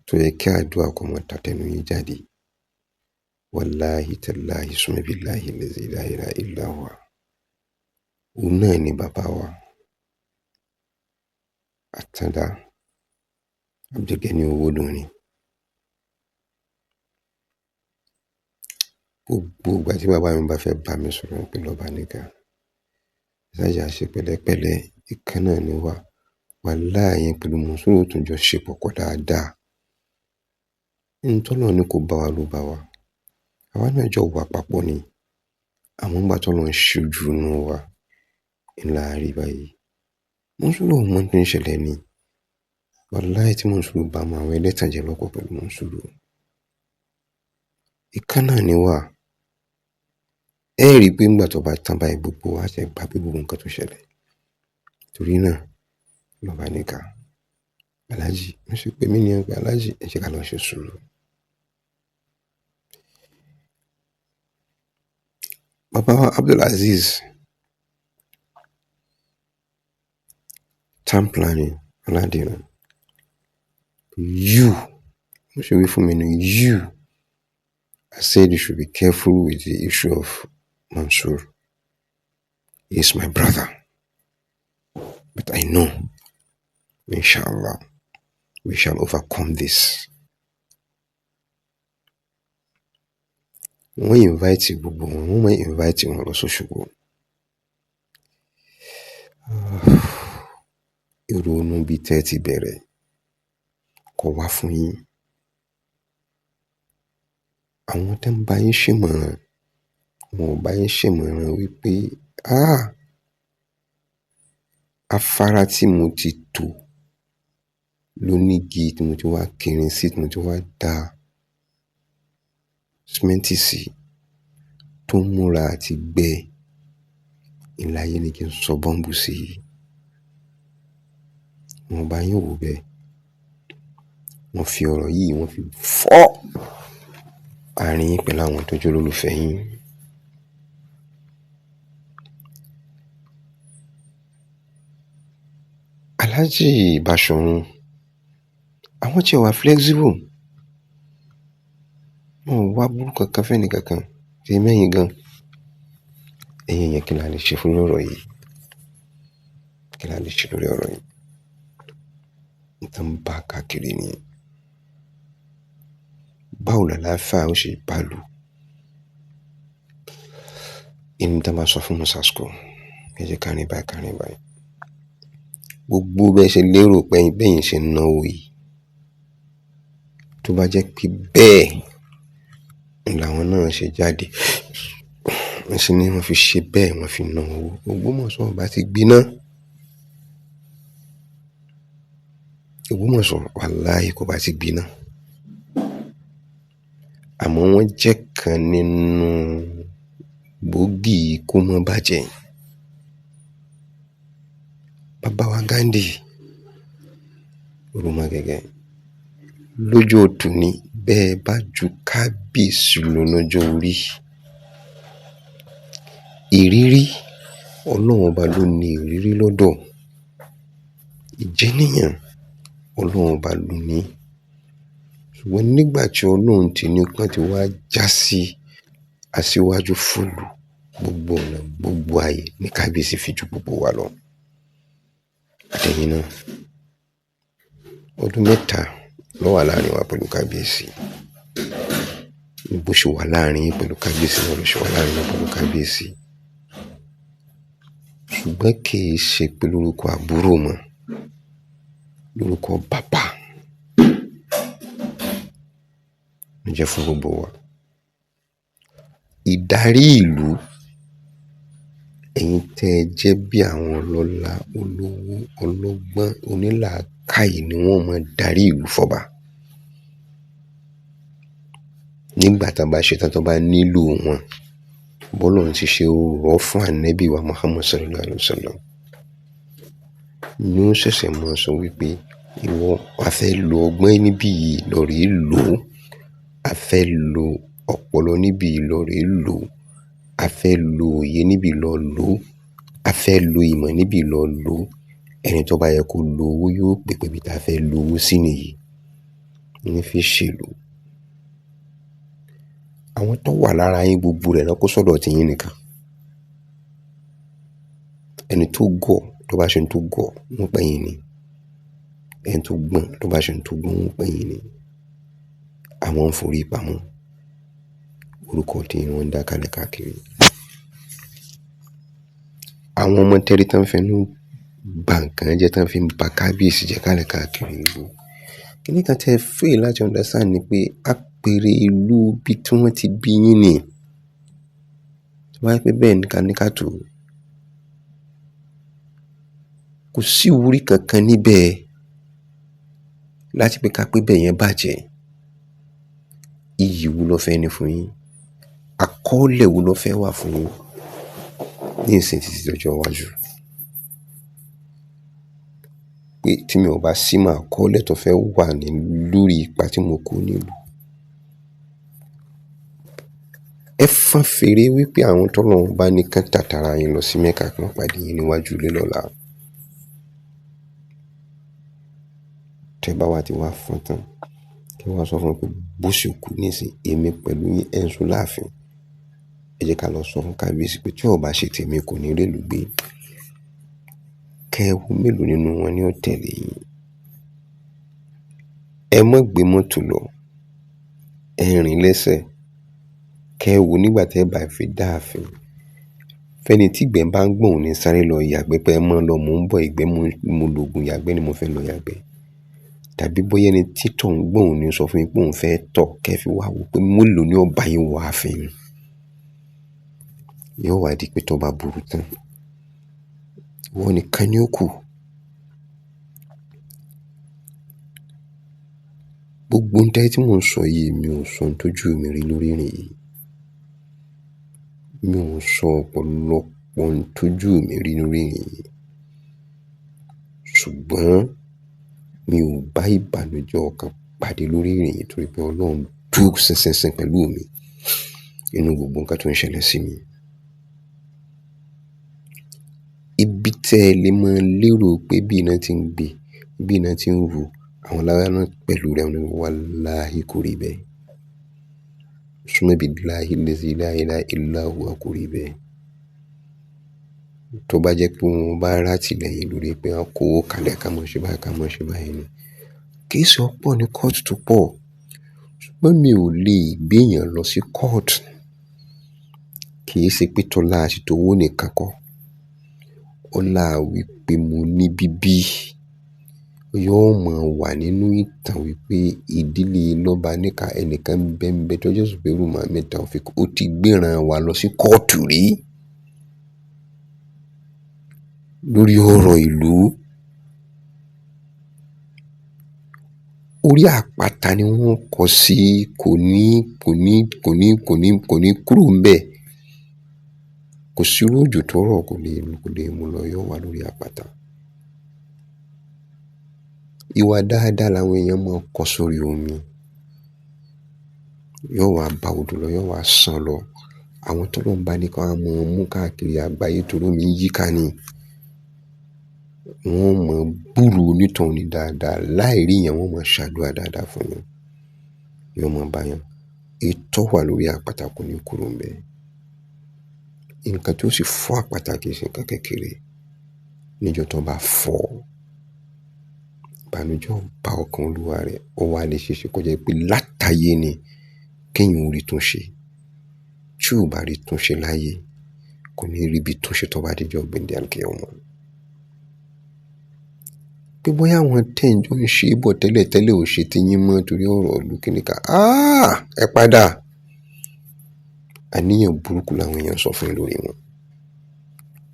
tó yẹ kí àdúrà kó máa tàtẹnu yín jáde. Wàláhì tàláhì summa billahi allazi la ilaha illa huwa. Òun náà ni bàbá wa Àtàndá Abdulgani Owódùnrin. Gbogbo ìgbà tí bàbá mi bá fẹ́ bá mi sọ̀rọ̀ pé lọ́ba nìkan, ṣáàjà ṣe pẹ̀lẹ́pẹ̀lẹ́, ìkan náà ni wá. Wàláhì pẹ̀lú Mùsùlùmí tó jọ ṣe pọ̀pọ̀ dáadáa. Ntọ́lọ́run ní kó bá wa ló bá wa. Àwa náà jọ wà papọ̀ ni. Àmọ́ ńgbà tọ́lọ́run ṣojú inú wa, ńlá rí báyìí. Mùsùlùmí ò mọ ohun tó ń ṣẹlẹ̀ ni. Wàláhì tí Mùsùlùmí bá mọ àwọn ẹlẹ́tànjẹ lọ́pọ̀ pẹ̀lú Mùsùlùmí. Ìkan náà ni wá. Ẹ rí i pé ńgbà tó bá tán báyìí gbogbo wa ṣe gbà pé gbogbo nǹkan tó ṣẹlẹ̀. Torí náà, lọ́ba nìkan. Aláàjì, mo ṣe pé mí ní ọgbà Aláàjì, ẹ jẹ́ ká lọ ṣe sùúrù. Bàbá wa Abdulazeez, town planning, Ọládìran. You, mo ṣe wí fún mi ni you. I said you should be careful with the issue of Mansour. He is my brother. But I know, inshallah, we shall overcome this. Wọ́n invite gbogbo wọn, wọ́n máa invite wọn lọ sóṣogbo. Ìrònú bíi tẹ́ ti bẹ̀rẹ̀ kò wá fún yín. Àwọn tó ń bá yín ṣèmọ̀ràn, wọn ò bá yín ṣèmọ̀ràn wípé afárá tí mo ti tò lónígi tí mo ti wá kẹrin sí, tí mo ti wá da símẹ́ǹtì sí tó ń múra àti gbẹ, ìláyé ni kí n sọ bọ́ǹbù sí i. Wọn bá yín wò bẹ́ẹ̀. Wọ́n fi ọ̀rọ̀ yìí, wọ́n fi fọ́ àárín yín pẹ̀lú àwọn tó jẹ́ olólùfẹ́ yín. Alhaji Bashorun, àwọn tí wà flexible. Wọn ò wá burú kankan fẹ́ni kankan, tí mẹ́yìn gan. Ẹ̀yin yẹn kí la lè ṣe fún ọ̀rọ̀ yìí? Kí la lè ṣe lórí ọ̀rọ̀ yìí? Nǹkan bá káàkiri nìyẹn. Báwo làlàáfíà ó ṣe bá lù? Ẹni tí a máa sọ fún Musa school, ẹ jẹ́ ká rìn báyìí, ká rìn báyìí. Gbogbo bẹ́ẹ̀ ṣe lérò pé bẹ́yìn ṣe ń náwó yìí. Tó bá jẹ́ pé bẹ́ẹ̀ làwọn náà ṣe jáde, wọ́n sì ní wọ́n fi ṣe bẹ́ẹ̀, wọ́n fi ná owó. Ògbómọ̀ṣọ́ ọba ti gbiná. Ògbómọ̀ṣọ́ wàláhì kò bá ti gbiná. Àmọ́ wọ́n jẹ́ kan nínú gbòógì kó má bàjẹ́. Bàbá wa Gandhi, Orúmọgẹ́gẹ́, lójú òtún ni bẹ́ẹ̀ bá ju kábíyèsí lọ lọ́jọ́ orí. Ìrírí, Ọlọ́run ọba ló ní ìrírí lọ́dọ̀. Ìjẹ́níyàn, Ọlọ́run ọba ló ní. Ṣùgbọ́n nígbà tí Ọlọ́run ti ní kí wọ́n ti wá já sí aṣíwájú fúlù gbogbo ọ̀nà gbogbo ayé ní kábíyèsí fi ju gbogbo wa lọ. Àtẹ̀yìn náà, ọdún mẹ́ta ló wà láàrin wa pẹ̀lú kábíyèsí. Bó ṣe wà láàrin yín pẹ̀lú kábíyèsí náà ló ṣe wà láàrin wa pẹ̀lú kábíyèsí. Ṣùgbọ́n kì í ṣe pé lórúkọ àbúrò mọ́, lórúkọ bàbá ló jẹ́ fún gbogbo wa. Ìdarí ìlú Ẹ̀yin tẹ́ ẹ jẹ́ bí àwọn ọlọ́lá, olówó, ọlọ́gbọ́n, onílàákàyè ni wọ́n máa darí ìlú fọba. Nígbà tá a bá ṣe tán, tó bá nílò wọn, bọ́lọ́run ti ṣe rọ̀ fún Ànábì wa Muhammad sallallahu alaihi wasallam. Ni ó ṣẹ̀ṣẹ̀ máa sọ wípé ìwọ a fẹ́ lo ọgbọ́n níbí yìí lọ rí lò ó, a fẹ́ lo ọpọlọ níbí yìí lọ rí lò ó, a fẹ́ lo òye níbí lọ lò ó, a fẹ́ lo ìmọ̀ níbí lọ lò ó. Ẹni tó bá yẹ kó lo owó yóò pè pé bí ta fẹ́ lo owó sí nìyí, ní fi ṣèlú. Àwọn tó wà lára yín gbogbo rẹ̀ lọ kó sọ́dọ̀ tí yín nìkan. Ẹni tó gọ̀ tó bá ṣe ń tó gọ̀ ń pè yín ni. Ẹni tó gbọ́n tó bá ṣe ń tó gbọ́n ń pè yín ni. Àwọn ń forí pamọ́. Orúkọ tí wọ́n ń dá kalẹ̀ káàkiri. Àwọn ọmọ tẹ́rí tán fẹnu ba nǹkan jẹ́ tán fi ń ba kábíyèsí jẹ́ kalẹ̀ káàkiri ìlú. Kíni kan tí ẹ fail láti understand ni pé apèrè ìlú bí tí wọ́n ti bí yín ni. Tí wọ́n bá pẹ́ bẹ́ẹ̀ ní ká ní ká tó. Kò sí ìwúrí kankan níbẹ̀ láti pé ká pé bẹ́ẹ̀ yẹn bàjẹ́. Iyì wo ló fẹ́ ní fún yín? Àkọọ́lẹ̀ wo ló fẹ́ wà fún yín ní ìsìn títí dọjọ́ iwájú? Pé tí mi ò bá sí mọ́ àkọọ́lẹ̀ tó fẹ́ wà ní lórí ipa tí mo kó nílùú. Ẹ fọ́n fèrè wípé àwọn tọ́lọ́run bá ní kán tàtàrà yín lọ sí Mẹ́kà kí wọ́n pàdé yín níwájú ilé lọ́la. Tẹ́ bá wá ti wá fọ́n tán, kí wọ́n sọ fún un pé bó ṣe kú nísìn, èmi pẹ̀lú yín ẹ̀ ń sùn láàfin. Ẹ jẹ́ ká lọ sọ fún kábíyèsí pé tí ó bá ṣe tèmi kò ní rélù gbé. Kẹ́ ẹ wo mélòó nínú wọn ni ó tẹ̀lé yín. Ẹ má gbé mọ́tò lọ, ẹ rìn lẹ́sẹ̀. Kẹ́ ẹ wo nígbà tí ẹ bá fi dá ààfin. Fẹ́ni tí ìgbẹ́ bá ń gbọ̀n ò ní sáré lọ yàgbẹ́ pé ẹ mọ́ lọ, mò ń bọ̀ ìgbẹ́, mo lògùn yàgbẹ́ ni mo fẹ́ lọ yàgbẹ́. Tàbí bóyá ẹni tí tọ̀ ń gbọ̀n ò ní sọ fún yín pé òun fẹ́ tọ̀, kẹ́ ẹ fi wá wò pé mélòó ni ó bá yín wọ ààfin. Yóò wá di pé tó bá burú tán, ìwọ nìkan ni ó kù. Gbogbo ohun tí mò ń sọ yìí mi ò sọ ohun tójú mi rí lórí ìrìn yìí. Mi ò sọ ọ̀pọ̀lọpọ̀ ohun tójú mi rí lórí ìrìn yìí. Ṣùgbọ́n mi ò bá ìbànújẹ́ ọkàn pàdé lórí ìrìn yìí torí pé Ọlọ́run dúró ṣinṣinṣin pẹ̀lú mi nínú gbogbo nǹkan tó ń ṣẹlẹ̀ sí mi. Ibi tẹ́ ẹ lè máa lérò pé bí iná ti ń gbé, bí iná ti ń ru, àwọn lára náà pẹ̀lú rẹ̀ ni wàláhì kò rí bẹ́ẹ̀. Summa billahi allazi la ilaha illa huwa kò rí bẹ́ẹ̀. Tó bá jẹ́ pé wọ́n bá rátìlẹ́yìn lórí pé wọ́n kó owó kalẹ̀ ká mọ̀ ṣe báyìí, ká mọ̀ ṣe báyìí ni. Kéèsì ọ̀pọ̀ ní kóòtù tó pọ̀. Ṣùgbọ́n mi ò lè gbé èèyàn lọ sí kóòtù. Kì í ṣe pé tọ́lá àti tówó nìkan kọ́. Ọlá wípé mo ní bíbí yóò máa wà nínú ìtàn wípé ìdílé lọ́ba níka ẹnìkan bẹ́ńbẹ́ tó jẹ́ Zubairu Muhammed Taofeek ó ti gbéran wa lọ sí kóòtù rí lórí ọ̀rọ̀ ìlú. Orí àpáta ni wọ́n kọ sí, kò ní kúrò ńbẹ̀. Kò sí irú òjò tó rọ̀ kò lè mú lọ, yóò wà lórí àpáta. Ìwà dáadáa làwọn èèyàn máa ń kọ sórí omi. Yóò wá bá odò lọ, yóò wá sàn lọ. Àwọn tó lọ́n bá ní kí wọ́n máa mú káàkiri àgbáyé torí omi yíká ni. Wọ́n mọ̀ gbúròó onítọ̀hún ní dáadáa, láì rí yẹn wọ́n máa ṣàdúrà dáadáa fún yẹn. Yóò máa bá yẹn. Ètò wà lórí àpáta kò ní kúrò ńbẹ̀. Nǹkan tí ó sì fọ́ àpáta kì í ṣe nǹkan kékeré. Níjọ́ tó bá fọ́, ìbànújẹ́ ó bá ọkàn olúwa rẹ̀, ó wá lè ṣeéṣe kó jẹ́ pé látayé ni kéèyàn ó rí tún ṣe. Tí ò bá rí tún ṣe láyé, kò ní rí ibi tún ṣe tó bá dijọ́ gbéńdé àlùkìyámọ̀. Pé bóyá àwọn tẹ́ ń jọ ń ṣe bọ̀ tẹ́lẹ̀ tẹ́lẹ̀ ò ṣe ti yín mọ́ torí ọ̀rọ̀ ìlú kìnìkan. Ẹ padà. Àníyàn burúkú làwọn èèyàn sọ fún yín lórí wọn.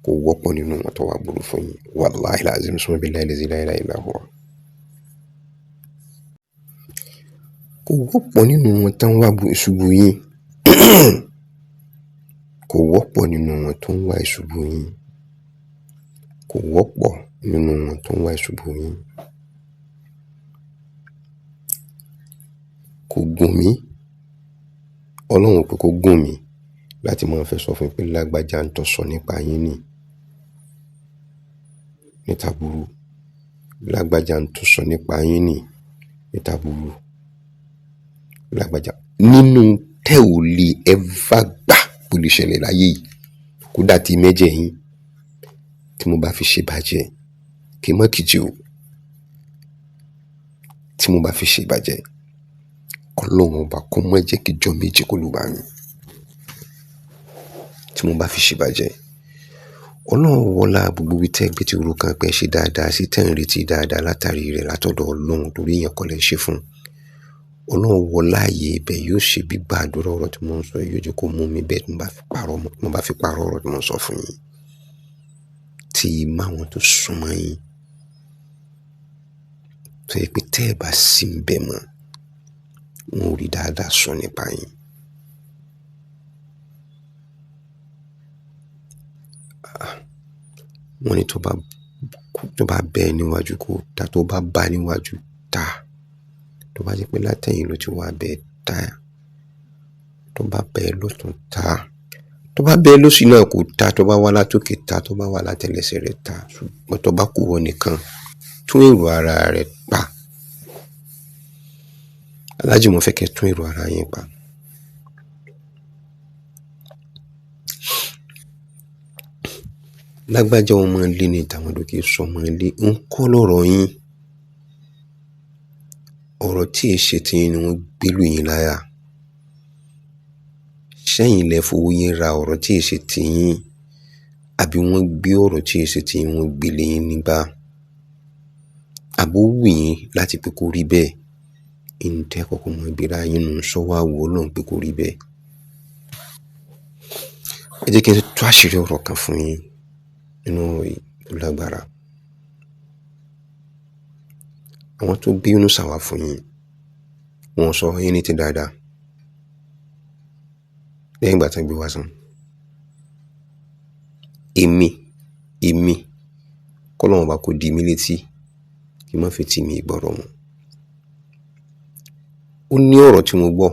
Kò wọ́pọ̀ nínú wọn tó wá burú fún yín. Wallahi alazim, summa billahi lazi la ilaha illa huwa. Kò wọ́pọ̀ nínú wọn tó ń wá ìṣubú yín. Kò wọ́pọ̀ nínú wọn tó ń wá ìṣubú yín. Kò wọ́pọ̀ nínú wọn tó ń wá ìṣubú yín. Kò gùn mí. Ọlọ́run pé kó gùn mí láti máa fẹ́ sọ fún yín pé lágbájá ń tọ́ sọ nípa yín ni. Níta burú. Lágbájá ń tọ́ sọ nípa yín ni. Níta burú. Lágbájá nínú tẹ́ ò lè ever gbà kó lè ṣẹlẹ̀ láyé yìí. Kódà tí mẹ́jẹ̀ yín tí mo bá fi ṣe bàjẹ́ kí n má kìjì o. Tí mo bá fi ṣe bàjẹ́, Ọlọ́run ọba kó má jẹ́ kí jọ́ méjì kó lù bá mi. Tí mo bá fi ṣe bàjẹ́, Ọlọ́run wọlá gbogbo ibi tẹ́ gbé tí orúkọ kan pé ṣe dáadáa sí tẹ́ ń retí dáadáa látàrí rẹ̀ látọ̀dọ̀ Ọlọ́run torí èèyàn kọ́ lẹ ń ṣe fún un. Ọlọ́run wọlá ààyè ibẹ̀ yóò ṣe gbígbà àdúrà ọ̀rọ̀ tí mò ń sọ yóò jẹ́ kó mú mi bẹ́ẹ̀ tí mo bá fi parọ́ ọ̀rọ̀ tí mò ń sọ fún yín. Tí má wọn tó súnmọ́ yín. Tó yẹ pé tẹ́ ẹ bá sí ń bẹ̀ mọ́, wọn ò rí dáadáa sọ nípa yín. Wọ́n ní tó bá bẹ́ ẹ níwájú kó ta, tó bá bá níwájú ta, tó bá jẹ́ pé látẹ̀yìn ló ti wá bẹ́ ẹ ta, tó bá bẹ́ ẹ lọ́tùn ta, tó bá bẹ́ ẹ lósì náà kó ta, tó bá wá látòkè ta, tó bá wá látẹlẹsẹ̀ rẹ̀ ta, ṣùgbọ́n tó bá kú wọ nìkan, tún èrò ara rẹ̀ pa. Aláàjì mo fẹ́ kẹ́ tún èrò ara yín pa. Lágbájá ọmọ ilé ni tàwọn dókè sọ ọmọ ilé ń kọ́ lọ́rọ̀ yín. Ọ̀rọ̀ tí ẹ ṣe tí yín ni wọ́n gbé lù yín láyà. Ṣẹ́yìn lẹ fowó yín ra ọ̀rọ̀ tí ẹ ṣe tí yín, àbí wọ́n gbé ọ̀rọ̀ tí ẹ ṣe tí yín wọ́n gbé lé yín nígbà. Àbó wù yín láti pé kó rí bẹ́ẹ̀. Ǹtẹ́ kọ́kọ́ mọ ìbíra yín nù sọ wá wò Ọlọ́run pé kó rí bẹ́ẹ̀. Ẹ jẹ́ kí n tú àṣírí ọ̀rọ̀ kan fún yín nínú ọ̀rọ̀ yìí tó lágbára. Àwọn tó gbé Yunusa wá fún yín, wọ́n sọ yín ní ti dáadáa. Lẹ́yìn ìgbà tí wọ́n gbé wá sàn. Èmi, k'Ọlọ́run ọba kó di mí létí kí n má fi tí mi gbọ́rọ̀ mọ́. Ó ní ọ̀rọ̀ tí mo gbọ́.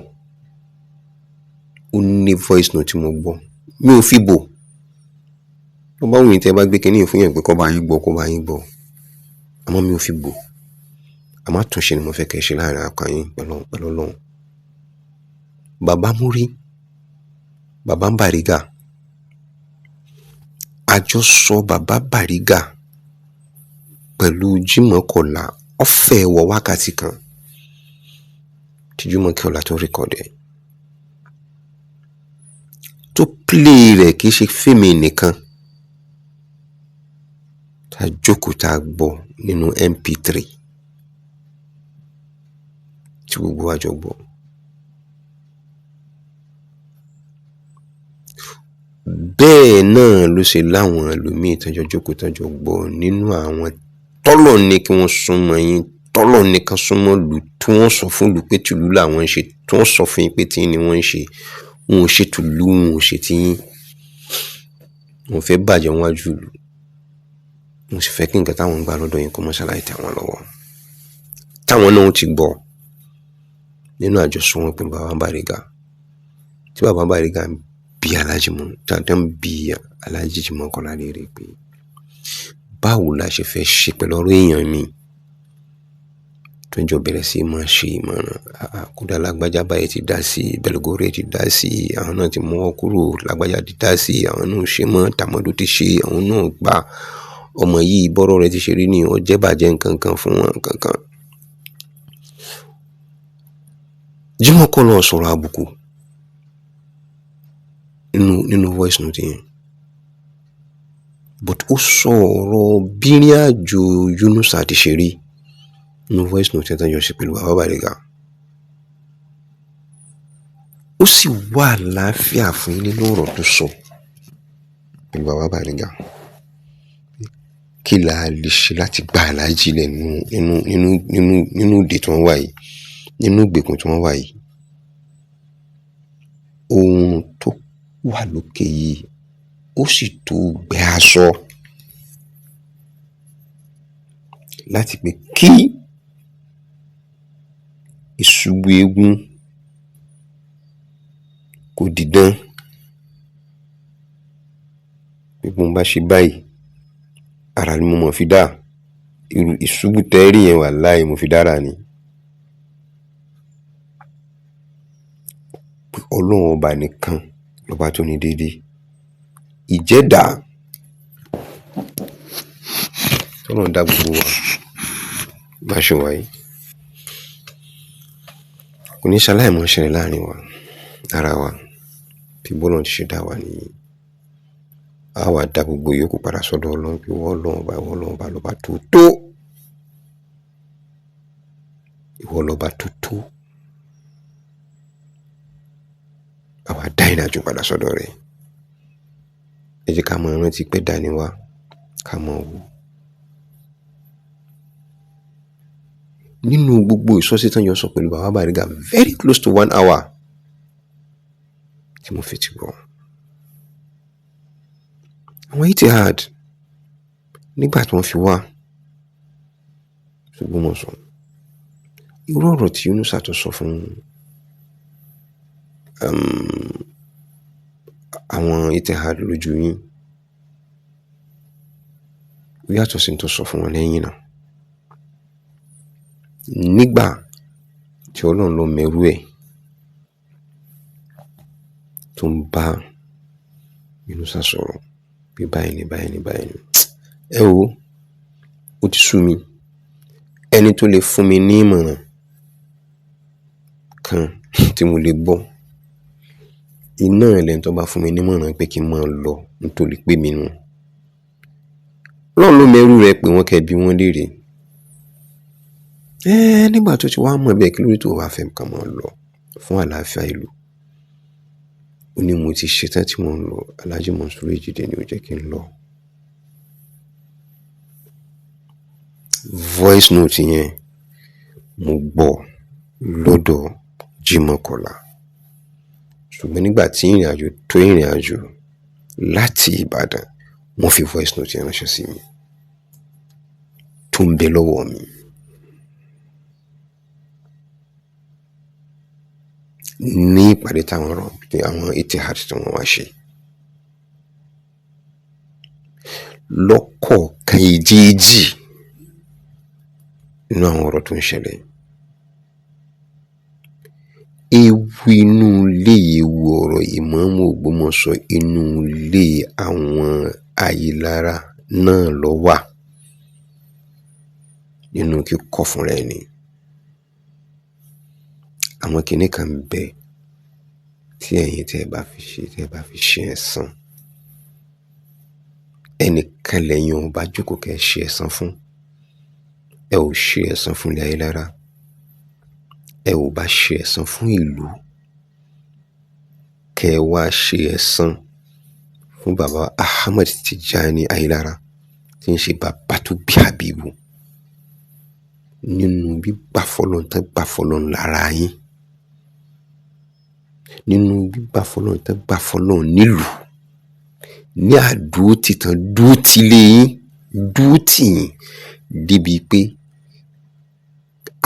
Ó ní voice note tí mo gbọ́. Mi ò fi bò. Tó bá wù yín tí ẹ bá gbé kiní yìí fún èèyàn pé kó bá yín gbọ́, kó bá yín gbọ́. Àmọ́ mi ò fi bò. Àmọ́ àtúnṣe ni mo fẹ́ kí ẹ ṣe láàrin ọkàn yín pẹ̀lú Ọlọ́run. Bàbá Múrí, Bàbá Bàrígà. Àjọsọ Bàbá Bàrígà pẹ̀lú Jimoh Kọ̀lá ó fẹ́ wọ wákàtí kan tí Jimoh Kọ̀lá tó record ẹ̀. Tó play rẹ̀ kì í ṣe fíìmù nìkan. Tá jókòó tá gbọ́ nínú MP3 tí gbogbo wa jọ gbọ́. Bẹ́ẹ̀ náà ló ṣe láwọn ẹlòmíì tán jọ jókòó tán jọ gbọ́ nínú àwọn tọ́lọ̀ ní kí wọ́n súnmọ́ yín, tọ́lọ̀ ní ká súnmọ́ lù tí wọ́n sọ fún lù pé tìlú làwọn ń ṣe, tí wọ́n sọ fún yín pé tí ni wọ́n ń ṣe, wọn ò ṣe tìlú, wọn ò ṣe tiyín. Wọn fẹ́ bàjẹ́ wájú ìlú. Wọn sì fẹ́ kí nǹkan táwọn ń gbà lọ́dọ̀ yín kó má ṣàlàyé tẹ̀ wọ́n lọ́wọ́. Táwọn náà ti gbọ́ nínú àjọsọ wọn pẹ̀lú Bàbá Bàrígà. Tí Bàbá Bàrígà ń bi Alhaji mọ̀, tí wọ́n ń bi Alhaji Jimoh Kọ̀lá léèrè pé báwo la ṣe fẹ́ ṣe pẹ̀lú ọ̀rọ̀ èèyàn mi tó ń jọ bẹ̀rẹ̀ sí máa ṣe ìmọ̀ràn. Kódà lágbájá báyìí ti dá sí, Belgore ti dá sí, àwọn náà ti mú wọn kúrò, lágbájá ti dá sí, àwọn náà ò ṣe mọ́, tàmọ́dù ti ṣe, àwọn náà gbà. Ọmọ yìí bọ́rọ̀ rẹ̀ ti ṣe rí ni, ó jẹ́ bàjẹ́ nǹkan kan fún wọn nǹkan kan. Jimoh Kọ̀lá sọ̀rọ̀ àbùkù nínú voice note yẹn. But ó sọ ọ̀rọ̀ bírín àjò Yunusa ti ṣe rí nínú voice note yẹn tán jọ ṣe pẹ̀lú Bàbá Bàrígà. Ó sì wà àlàáfíà fún yín nínú ọ̀rọ̀ tó sọ pẹ̀lú Bàbá Bàrígà. Kí la lè ṣe láti gba Aláàjì lẹ̀ nínú ìdè tí wọ́n wà yìí, nínú ìgbèkùn tí wọ́n wà yìí? Ohun tó wà lókè yìí ó sì tó gbẹ aṣọ láti pé kí ìṣubú eégún kó didán. Bí mo bá ṣe báyìí, ara ni mo mọ̀ fi dá. Irú ìṣubú tẹ́rí yẹn, wàláhì mo fi dára ni. Ọlọ́run ọba nìkan lọ́ba tó ní déédéé. Ìjẹ́dá tọ́lọ́run dá gbogbo wa bá ṣe wà yìí, kò ní ṣaláì mọ́ ṣẹlẹ̀ láàrin wa, ara wa, bí bọ́lọ́run ti ṣe dá wa nìyí. A wá dá gbogbo ìyókù padà sọ́dọ̀ Ọlọ́run pé ìwọ Ọlọ́run ọba, ìwọ Ọlọ́run ọba lọ́ba tó tó. Ìwọ lọ́ba tó tó. A wá dá ìrìnàjò padà sọ́dọ̀ rẹ̀. Ẹ jẹ́ ká máa rántí pé dání wa, ká máa wò. Nínú gbogbo ìsọsí tán yọ sọ pẹ̀lú Baba Bariga, very close to 1 hour tí mo fi ti gbọ́. Àwọn Etihad nígbà tí wọ́n fi wá Ògbómọ̀ṣọ́, irú ọ̀rọ̀ tí Yunusa tó sọ fún àwọn Etihad lójú yín ó yàtọ̀ sí tó sọ fún wọn lẹ́yìn náà. Nígbà tí Ọlọ́run lọ mẹ́rú ẹ̀ tó ń bá Yunusa sọ̀rọ̀ pé báyìí ni, báyìí ni, báyìí ni. Ẹ wo, ó ti sú mi. Ẹni tó lè fún mi ní ìmọ̀ràn kan tí mo lè gbọ́, iná ẹlẹ́ni tó bá fún mi ní ìmọ̀ràn pé kí n máa lọ nítorí pé mi nù. Ọlọ́run ló mẹ́rú rẹ̀ pé wọ́n kẹ́ bí wọ́n léèrè. Nígbà tó ti wá mọ̀ bẹ́ẹ̀, kí ló dé tó wá fẹ́ ká máa lọ fún àlàáfíà ìlú? Ó ní mo ti ṣetán tí mò ń lọ, Alhaji Monsuru Ejide ni ó jẹ́ kí n lọ. Voice note yẹn mo gbọ́ lọ́dọ̀ Jimoh Kọ́lá. Ṣùgbọ́n nígbà tí ìrìnàjò tó ìrìnàjò láti Ìbàdàn, wọ́n fi voice note yẹn ránṣẹ́ sí mi tó ń bẹ lọ́wọ́ mi. Ní ìpàdé táwọn ọ̀rọ̀ àwọn Etihad tí wọ́n wá ṣe. Lọ́kọ̀ọ̀kan ìjéèjì nínú àwọn ọ̀rọ̀ tó ń ṣẹlẹ̀. Ewu inú ilé, ewu ọ̀rọ̀ ìmáàmù Ògbómọ̀ṣọ́ inú ilé àwọn Ayílára náà ló wà nínú kíkọ́ fúnra ẹni. Àwọn kinní kan ń bẹ tí ẹ̀yin tí ẹ bá fi ṣe, tí ẹ bá fi ṣe ẹ̀san. Ẹnìkan lẹ́yìn ọba jókòó kẹ́ ẹ ṣe ẹ̀san fún. Ẹ ò ṣe ẹ̀san fún ilé Ayílára. Ẹ ò bá ṣe ẹ̀san fún ìlú. Kẹ́ ẹ wá ṣe ẹ̀san fún bàbá Ahmed Tijani Ayílára tí ń ṣe bàbá tó bí Habibu. Nínú gbígbà fọlọ́n tán gbà fọlọ́n lára yín. Nínú gbígbà fọlọ́n tán gbà fọlọ́n nílùú. Ní àdúró tìtàn dúró ti lé yín, dúró tì yín débi pé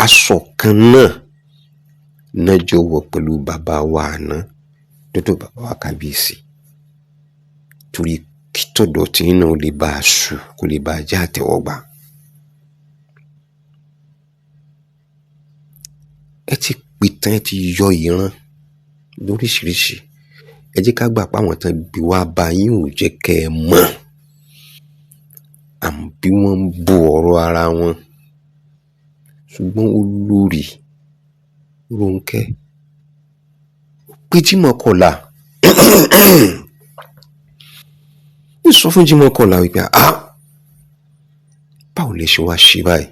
aṣọ kan náà náà jọ wọ̀ pẹ̀lú bàbá wa àná dọ́dọ̀ bàbá wa kábíyèsí. Torí kí tọ̀dọ̀ tí yín náà lè bá a ṣù, kó lè bá a jẹ́ àtẹ́wọ́gbà. Ẹ ti pìtàn, ẹ ti yọ ìran lóríṣiríṣi. Ẹ jẹ́ ká gbà pé àwọn tán gbé wá bá yín ò jẹ́ kẹ́ ẹ mọ̀ àbí wọ́n ń bo ọ̀rọ̀ ara wọn. Ṣùgbọ́n olórí Rónkẹ́ pé Jimoh Kọ́lá ń sọ fún Jimoh Kọ́lá wípé báwo lè ṣe wá ṣe báyìí?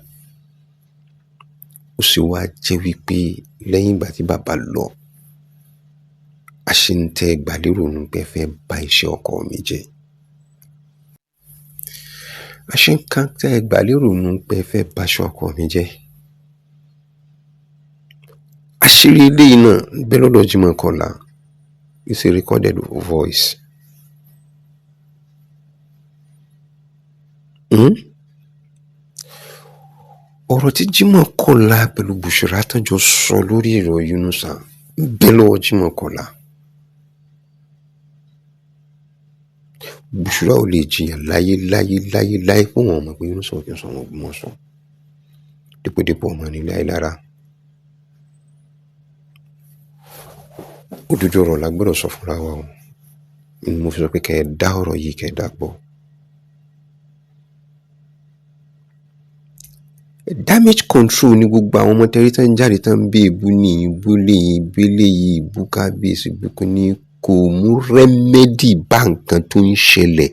Ó sì wá jẹ́ wípé lẹ́yìn ìgbà tí bàbá lọ, àṣìǹtẹ̀ gbàlérò ní pé ẹ fẹ́ bà iṣẹ́ ọkọ mi jẹ́. Àṣé nǹkan tẹ́ ẹ gbà lérò nu pé ẹ fẹ́ baṣọ ọkọ mi jẹ́. Àṣírí eléyìí náà ń bẹ lọ́dọ̀ Jimoh Kọ́lá. It's a recorded voice. Hmm? Ọ̀rọ̀ tí Jimoh Kọ́lá pẹ̀lú Bushra tán jọ sọ lórí ọ̀rọ̀ Yunusa ń bẹ lọ́wọ́ Jimoh Kọ́lá. Bushra ò lè jiyàn láyé láyé láyé láyé pé òun ò mọ̀ pé Yunusa ò kí ń sọ ọmọ Ògbómọ̀ṣọ́. Dípòdípò ọmọ nílé Ayílára. Òdodo ọ̀rọ̀ la gbọ́dọ̀ sọ fúnra wa o. Ni mo fi sọ pé kẹ́ ẹ dá ọ̀rọ̀ yìí kẹ́ ẹ dá gbọ́. Damage control ni gbogbo àwọn ọmọ tẹ́rí tán ń jáde tán ń bí èébú ní ìbú léyìí, ìbú eléyìí, ìbú kábíyèsí, ìbú kíní kò mú remedy bá nǹkan tó ń ṣẹlẹ̀.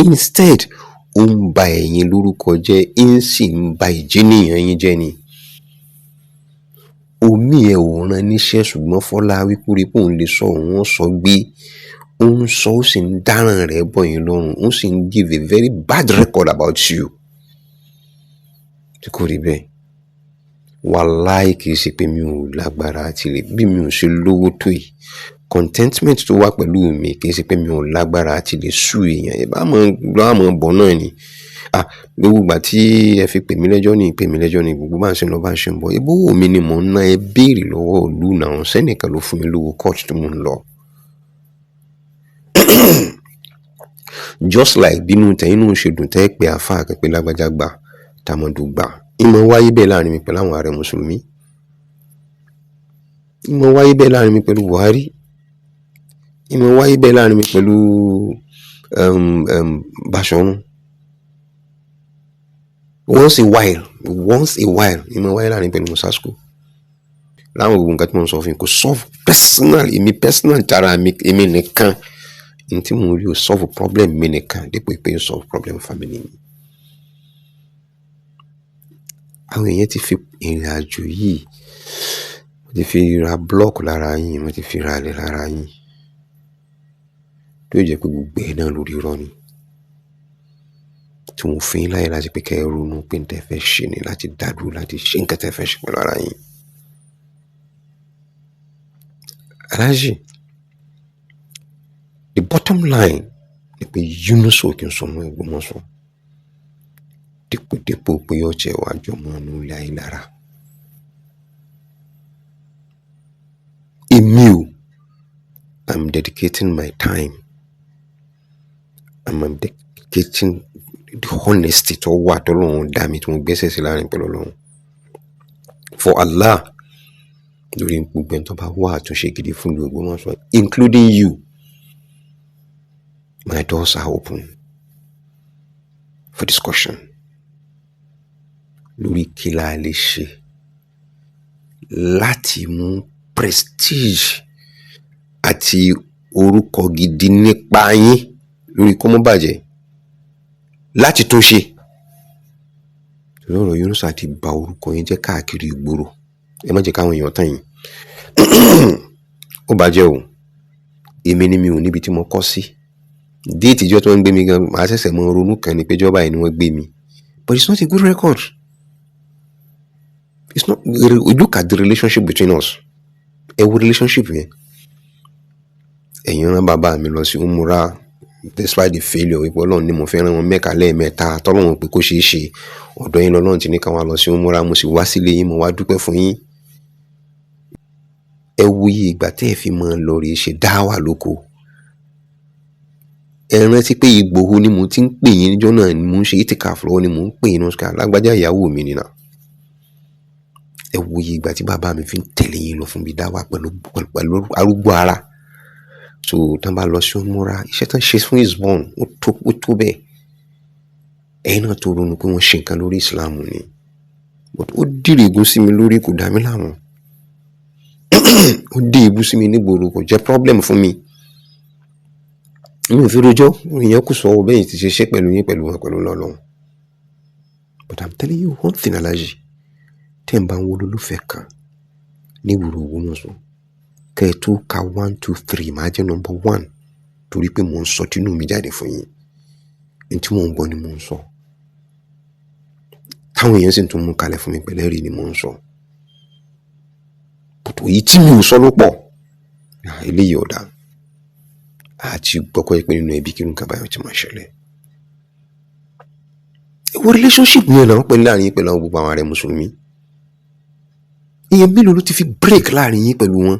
Instead, ó ń ba ẹ̀yin lórúkọ jẹ́, ń sì ń ba ìjénìyàn yín jẹ́ ni. Omi ẹ̀ ò rán níṣẹ́ ṣùgbọ́n Fọlá wípé ó rí pé òun lè sọ òun ó sọ gbé. Ó ń sọ ó sì ń dáràn rẹ̀ bọ̀ yín lọ́rùn, ó sì ń give a very bad record about you. Tí kò rí bẹ́ẹ̀. Wàláì kì í ṣe pé mi ò lágbára àti lè bí mi ò ṣe lówó tó yìí. Contentment tó wà pẹ̀lú mi kì í ṣe pé mi ò lágbára àti lè sue èèyàn. Ẹ bá mọ̀ lọ́ àmọ́ bọ̀ náà ni. Ah, gbogbo ìgbà tí ẹ fi pè mí lẹ́jọ́ ní, pè mí lẹ́jọ́ ní, gbogbo bá ń ṣe lọ bá ń ṣe ń bọ̀. Ebó owó mi ni mò ń ná, ẹ béèrè lọ́wọ́ ìlú náà. Sẹ́nìkan ló fún mi lówó court tí mò ń lọ. Just like bínú tẹ̀yin náà ṣe dùn tẹ́ ẹ pé àfáà kan pé lágbájá gbà, tàmọ̀dù gbà. Ìmọ̀ wáyé bẹ́ẹ̀ láàrin mi pẹ̀lú àwọn ààrẹ Mùsùlùmí. Ìmọ̀ wáyé bẹ́ẹ̀ láàrin mi pẹ̀lú Buhari. Ìmọ̀ wáyé bẹ́ẹ̀ láàrin mi pẹ̀lú Báṣọ̀run. Once a while, once a while, ìmọ̀ wáyé láàrin pẹ̀lú Musa School. Láwọn gbogbo nǹkan tí mò ń sọ fún yín kò solve personal, èmi personal tara mi, èmi nìkan. Ohun tí mò ń rí ò solve problem mi nìkan dípò pé ó solve problem family mi. Àwọn èèyàn ti fi ìrìnàjò yìí, wọ́n ti fi ra block lára yín, wọ́n ti fi ra ilẹ̀ lára yín. Tó jẹ́ pé gbogbo ẹ̀ náà lórí irọ́ ni. Tí wọ́n fi yín láyè láti pé kí ẹ ronú pé ohun tí ẹ fẹ́ ṣe ni láti dá dúró láti ṣe nǹkan tí ẹ fẹ́ ṣe pẹ̀lú ara yín. Alhaji, the bottom line ni pé Yunusa ò kí ń sọ ọmọ Ògbómọ̀ṣọ́. Dípòdípò pé ó tiẹ̀ wá jọmọ inú ilé Ayílára. Èmi o, I'm dedicating my time. I'm dedicating the honesty tó wà tọ́lọ́run dá mi tí mo gbẹ́sẹ̀ sí láàrin pẹ̀lú Ọlọ́run. For Allah, lórí gbogbo ẹni tó bá wá àtúnṣe gidi fún ìlú Ògbómọ̀ṣọ́, including you, my doors are open for discussion. Lórí kí la lè ṣe láti mú prestige àti orúkọ gidi nípa yín lórí kó má bàjẹ́ láti tún ṣe. Torí ọ̀rọ̀ Yunusa ti ba orúkọ yín jẹ́ káàkiri ìgboro. Ẹ má jẹ́ káwọn èèyàn tàn yín. Ó bàjẹ́ o. Èmi ni mi ò níbi tí mo kọ́ sí. Déètì ìjọ́ tí wọ́n ń gbé mi gan, màá ṣẹ̀ṣẹ̀ mọ ronú kan ni pé ìjọba yìí ni wọ́n gbé mi. But it's not a good record. It's not, look at the relationship between us. Ẹ wo relationship yẹn. Ẹ̀yin rán bàbá mi lọ sí Umrah despite the failure wípé Ọlọ́run ní mo fẹ́ rán wọn Mẹ́kà lẹ́ẹ̀mẹ́ta tọ́lọ́run pé kó ṣeé ṣe. Ọ̀dọ̀ yín lọ́lọ́run ti ní ká wá lọ sí Umrah, mo sì wá sílé yín, mo wá dúpẹ́ fún yín. Ẹ wo iye ìgbà tí ẹ fi máa lọ rèé ṣe dáwà lóko. Ẹ rántí pé Ìgbòho ni mò ń ti ń pè yín níjọ́ náà ni mò ń ṣe itikaf lọ́wọ́ ni mò ń pè yín ní lágbájá ìyàwó mi ni now. Ẹ wo iye ìgbà tí bàbá mi fi ń tẹ̀lé yín lọ fún bí dáwà pẹ̀lú, pẹ̀lú arúgbó ara. So tí wọ́n bá lọ sí Umrah, iṣẹ́ tí wọ́n ṣe fún Isbon ó tó bẹ́ẹ̀. Ẹ̀yin náà tó ronú pé wọ́n ṣe nǹkan lórí Islam ni. But ó dìrègùn sí mi lórí kò dá mi láàmú. Ó dé ebú sí mi nígboro kò jẹ́ problem fún mi. Mi ò fi rojọ́, ìyẹn kù sọ́wọ́ bẹ́ẹ̀ tí ṣe ṣe pẹ̀lú yín pẹ̀lú wọn pẹ̀lú Ọlọ́run. But I'm telling you one thing, Alhaji. Tí ẹ̀ ń bá ń wo olólùfẹ́ kan ní ìgboro Ògbómọ̀ṣọ́, kẹ́ ẹ tó ka one, two, three, màá jẹ́ number one torí pé mò ń sọ tínú mi jáde fún yín. Ohun tí mò ń gbọ́ ni mò ń sọ. Táwọn èèyàn sì tún mú kalẹ̀ fún mi pẹ̀lẹ́ rí ni mò ń sọ. Bùtù èyí tí mi ò sọ ló pọ̀. Eléyìí ò dáa. Àti gbọ́kọ́ pé nínú ẹbí kí nǹkan báyọ̀ ti máa ṣẹlẹ̀. Ìwọ relationship yẹn náà pẹ̀lú láàrin yín pẹ̀lú àwọn gbogbo àwọn ààrẹ mùsùlùmí. Ìyẹn mélòó ló ti fi break láàrin yín pẹ̀lú wọn?